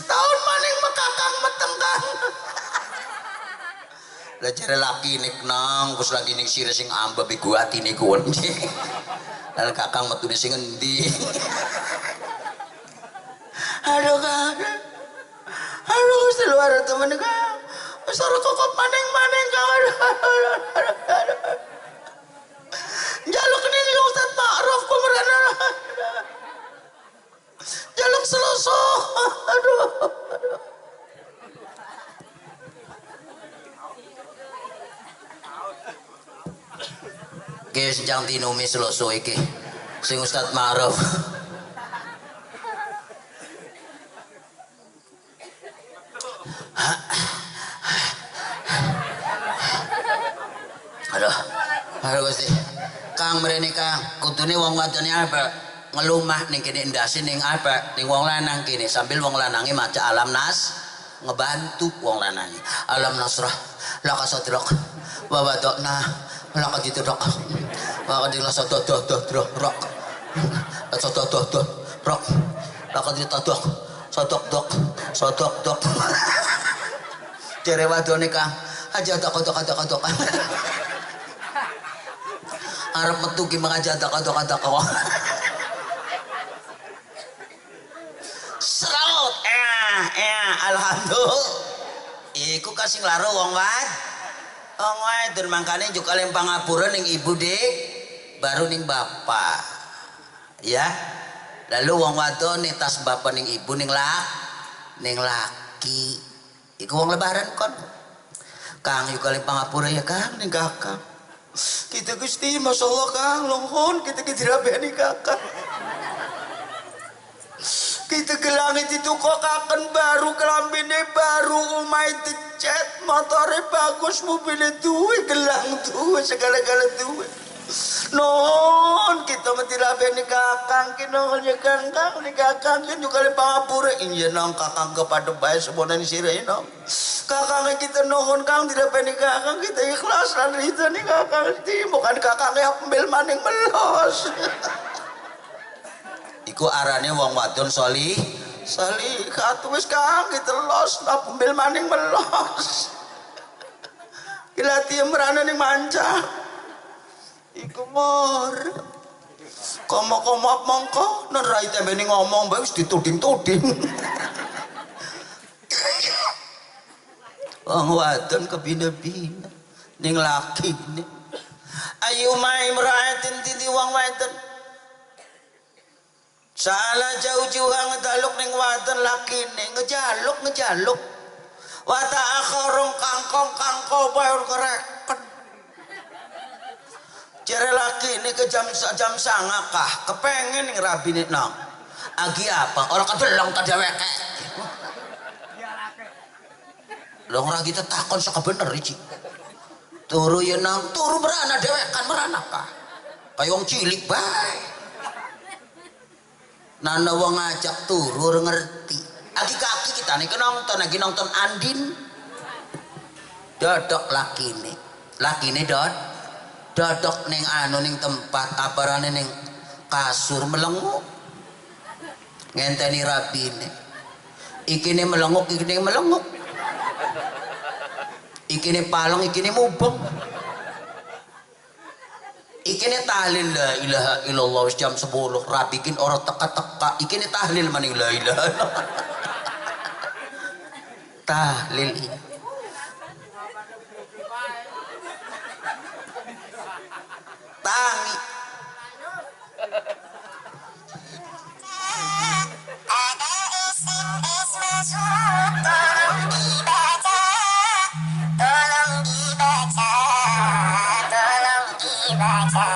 tahun maning mekakang meteng Kang. Lah jare laki nek nang wis lagi ning sire sing amba bego atine kuwi. Lah kakang metune sing endi? Aduh Kang. Aduh wis luar temen Kang. Wis ora kokop maning-maning Kang. Aduh. Njaluk ning Ustaz Ma'ruf ku merana. Jaluk seloso. Aduh, aduh. Ki senjang tinumi seloso iki. Sing Ustaz Ma'ruf. Aduh. Aduh Gusti. Kang mrene Kang, kudune wong wadone apa? Ngelumah ning kene ndase ning apa ning wong lanang kene sambil wong lanange maca alam nas ngebantu wong lanange alam nasrah laka sadrak wa wadana laka ditudok wa qadila sadadadadrak rok sadadadad rok laka ditadok sadok dok sadok dok jere wadone Kang aja dok dok dok dok arep metu ki makaja dok dok dok serot alhamdulillah iku kasih laro wong wad Wong wadon mangkane njuk kalih pangapura ning ibu dik, baru ning bapak. Ya. Lalu wong wadon ning tas bapak ning ibu ning ning laki. Iku wong lebaran kon. Kang yuk kalih pangapura ya Kang ning kakang. Kita Gusti masyaallah Kang longhon kita dirabeni kakang. Kita ke langit itu kok kaken baru kelambine baru umai dicet motore bagus mobilnya duwe gelang duwe segala-gala duwe. Non kita mesti rabeni kakang ki non ya Kang Kang ni kakang ki juga le pangapura iya nang kakang kepada bae semono sire nang. Kakang kita nuhun Kang dirabeni kakang kita ikhlas lan ridho ni kakang di bukan kakangnya ambil maning melos. Iku arane wong wadon solih solihat wis Kang kita los ambil maning melos. Kilati merana ning manca. Iku mor. Komo-komo mongko nen rai tembene ngomong bae wis dituding-tuding. Wong wadon kebina-bina ning lakine. Ayu mai mraatin titi wong wadon. Salah jauh-jauh ngejaluk ning wadon lakine, ngejaluk. Wa ta'akharung kangkong kangko bae kereken. Jere lakine ke jam sanga kah kepengen ning rabine nang. Agi apa? Ora kedelong ta dheweke. Lho ora kita takon saka bener iki. Turu ya nang, turu merana dhewekan merana kah. Kaya wong cilik bae. Nana wong ngajak turu ora ngerti. Agi kaki kita nih nonton, lagi nonton Andin. Dodok lakine. Lakine dod. Dodok ning anu ning tempat aparane ning kasur melenguk. Ngenteni rabine. Ikine melenguk, ikine melenguk. Ikine palong, ikine mubeng. Ikine tahlil la ilaha illallah wis jam 10 rabikin ora teka-teka. Ikine tahlil maning la ilaha illallah. Tahlil. Tangi. Ada SMS masuk, tolong dibaca, tolong dibaca, tolong dibaca.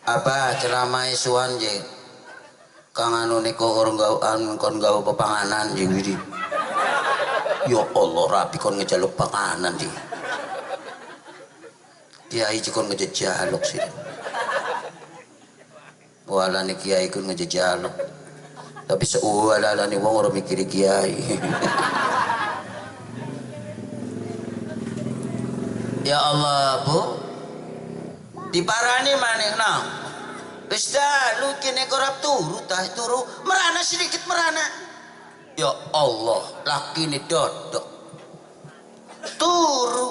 Apa ceramah suan je? Kang anu niko orang gauan kon gawa pepanganan je gini. Ya Allah rapi kon ngejaluk panganan je. Kiai kon ngejaluk sih. Walane kiai kon ngejaluk. Tapi seuwalalane wong ora mikiri kiai. Ya Allah, Bu. Diparani maning nang. Wis dalu kene korap turu tah turu merana sedikit merana. Ya Allah, lakine dodok. Turu.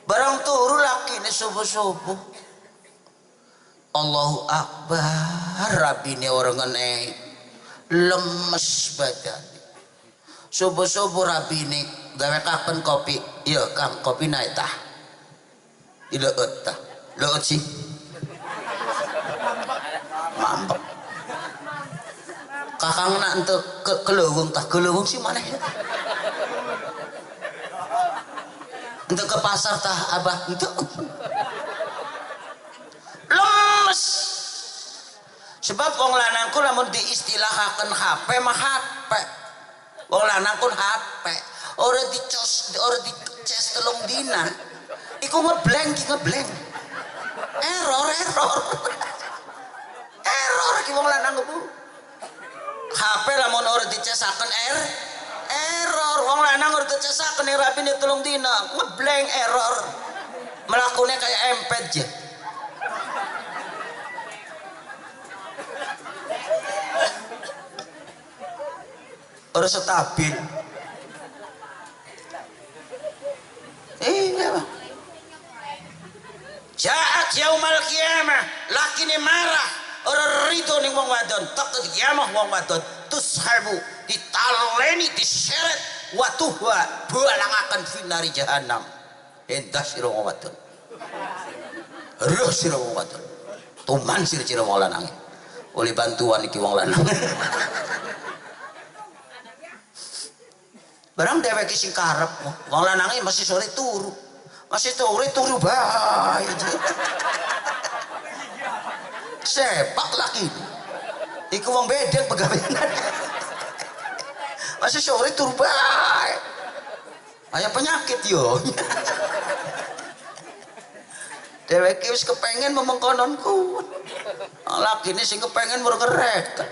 Barang turu lakine subuh-subuh. Allahu Akbar, rabine orang ngene lemes badan. Subuh-subuh rabine gawe kapen kopi. Iya Kang, kopi naik tah. Ileut tah. Leut sih. Mampek. Kakang nak ente ke kelewung tah, kelewung sih mana? Ente ke pasar tah abah ente. Lemes. Sebab wong lanangku lamun diistilahaken HP mah HP. Wong lanangku HP. Ora dicos, ora dices telung dina. Iku ngeblank, ki ngeblank. Error, error. Error ki wong lanang ku. HP lamun ora dicesaken error. Wong lanang ora dicesaken ning rabine telung dina, ngeblank error. Melakune kayak empet je. Ora stabil. Iya, Bang. Jaat yaumal kiamah, lakine marah, ora rido ning wong wadon, takut kiamah wong wadon, tushabu ditaleni diseret watuhwa balangaken finari jahanam. Endah sira wong wadon. Roh sira wong wadon. Tuman sira wong lanang. Oleh bantuan iki wong lanang. Barang dheweke sing karep, wong lanange masih sore turu. Masih sore turu bae. Sepak lagi. Iku wong bedeng pegawean. Masih sore turu bae. Aya penyakit yo. Dheweke wis kepengen memengkononku. Lakine sing kepengen merkerek.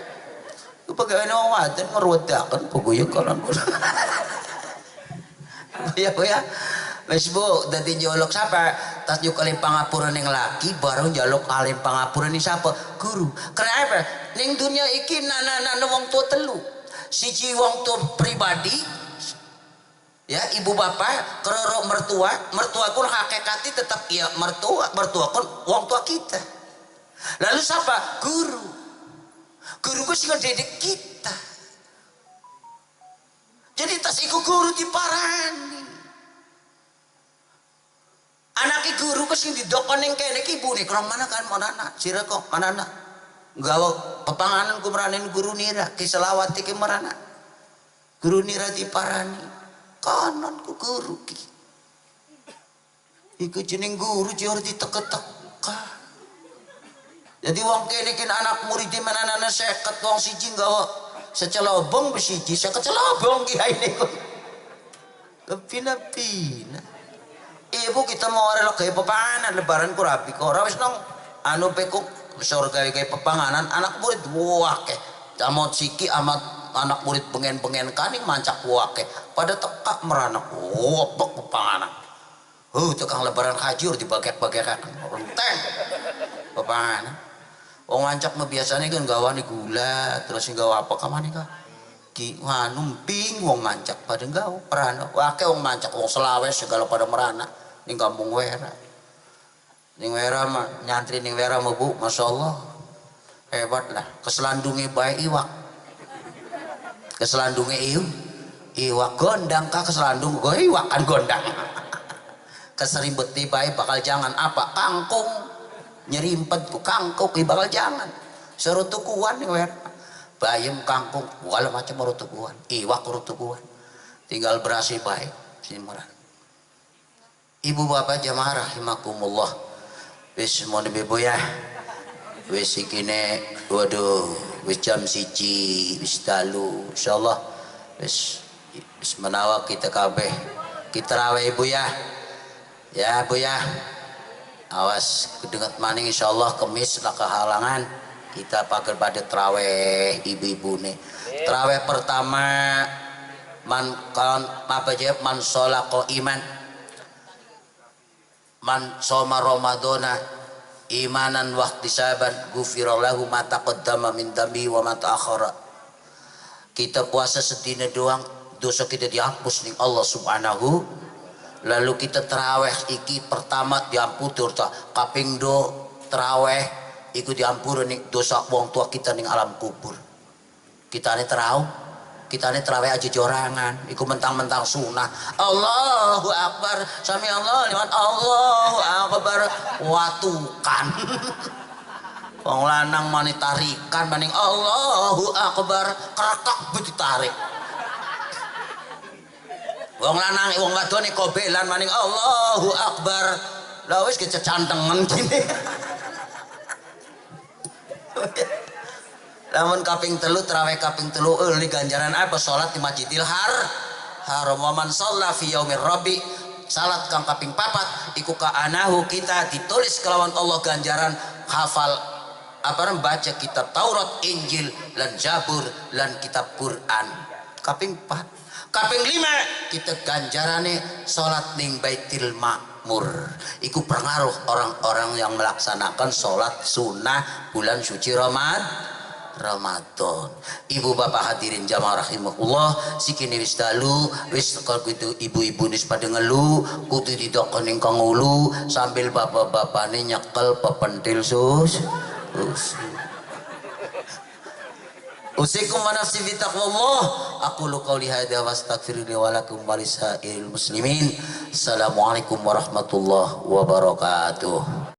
Ku pegaweane wong wadon ngruwedaken bukuye konon. Ya Bu ya. Wis Bu dadi njaluk sapa? Tas njuk alim pangapura ning laki baru njaluk alim pangapura ning sapa? Guru. Kenapa? Ning dunia iki nana-nana wong tua telu. Siji wong tua pribadi ya, ibu bapak, keroro mertua, mertua pun hakikati tetap ya mertua, mertua pun wong tua kita. Lalu siapa? Guru. Guru ku sing ngedidik kita. Jadi tas iku guru diparani. Anake guru ku sing didokon ning kene iki ibune krong mana kan manana, sira kok manana. Nggawa pepanganan ku meranin guru nira, ki selawat iki merana. Guru nira diparani. Kanon ku guru ki. Iku jeneng guru jor diteke-teka. Jadi wong kene iki anak murid mananane 50 wong siji nggawa secelobong wis siji 50 celobong kiai niku. Kepina-pina. Ibu kita mau ora gawe pepanganan lebaran ku rapi kok ora wis nang anu pekuk surga gawe pepanganan anak murid wake. Amot siki amat anak murid pengen-pengen kaning mancak wake pada tekak meranak wopek pepanganan. Tukang lebaran haji dibagek-bagekan renteng pepanganan. Wong mancak mah biasane kan gawane gula terus nggawa apa kamane ka ki nganu ping wong mancak pada nggawa merana wake wong mancak wong Selawes segala pada merana ning kampung Wera. Ning Wera mah nyantri ning Wera mah Bu masyaallah hebat lah keselandunge bae iwak. Keselandunge iwak gondang kah keselandung go iwak kan gondang. Keserimpet bae bakal jangan apa kangkung nyerimpet ku kangkung bakal jangan seru tukuan ning Wera. Bayem kangkung segala macam baru tukuan, iwak baru tukuan. Tinggal berasi bae simuran. Ibu bapak jamaah rahimakumullah. Wis mau ibu ya. Wis ikine waduh wis jam 1 wis dalu insyaallah wis wis menawa kita kabeh kita rawe ibu ya. Ya Bu ya. Awas kedengat maning insyaallah kemis lah kehalangan kita pakai pada traweh ibu-ibu nih. Traweh pertama man kon apa jawab man sholaqo iman man soma ramadhana imanan wahtisaban ghufira lahu ma taqaddama min dambi wa ma ta'akhkhara. Kita puasa sedina doang dosa kita dihapus ning Allah Subhanahu. Lalu kita terawih iki pertama diampun dosa kaping do terawih iku diampun ning dosa wong tua kita ning alam kubur. Kita ini terawih aja jorangan iku mentang-mentang sunah. Allahu akbar sami Allah liman Allahu akbar watukan. Wong lanang mani tarikan maning Allahu akbar kerekak ditarik. Wong lanang wong wadone kobelan maning Allahu akbar. Lah wis kececantengen gini. Lamun kaping telu terawih kaping telu ini ganjaran apa salat di Masjidil Haram wa man shalla fi yaumir rabi salat kang kaping papat iku kaanahu kita ditulis kelawan Allah ganjaran hafal apa baca kitab Taurat, Injil lan Zabur lan kitab Quran. Kaping 4. Kaping 5 kita ganjarane salat ning Baitul Makmur. Iku pengaruh orang-orang yang melaksanakan salat sunnah bulan suci Ramadan. Ibu bapak hadirin jamaah rahimakumullah, sikine wis dalu, wis kudu ibu-ibu wis pada ngelu, kudu didokon ning kangulu sambil bapak-bapakne nyekel pepentil sus. Usikum wa nafsi bi taqwallah. Aqulu qouli hadza wa astaghfirullahi wa lakum wa lisairil muslimin. Assalamualaikum warahmatullahi wabarakatuh.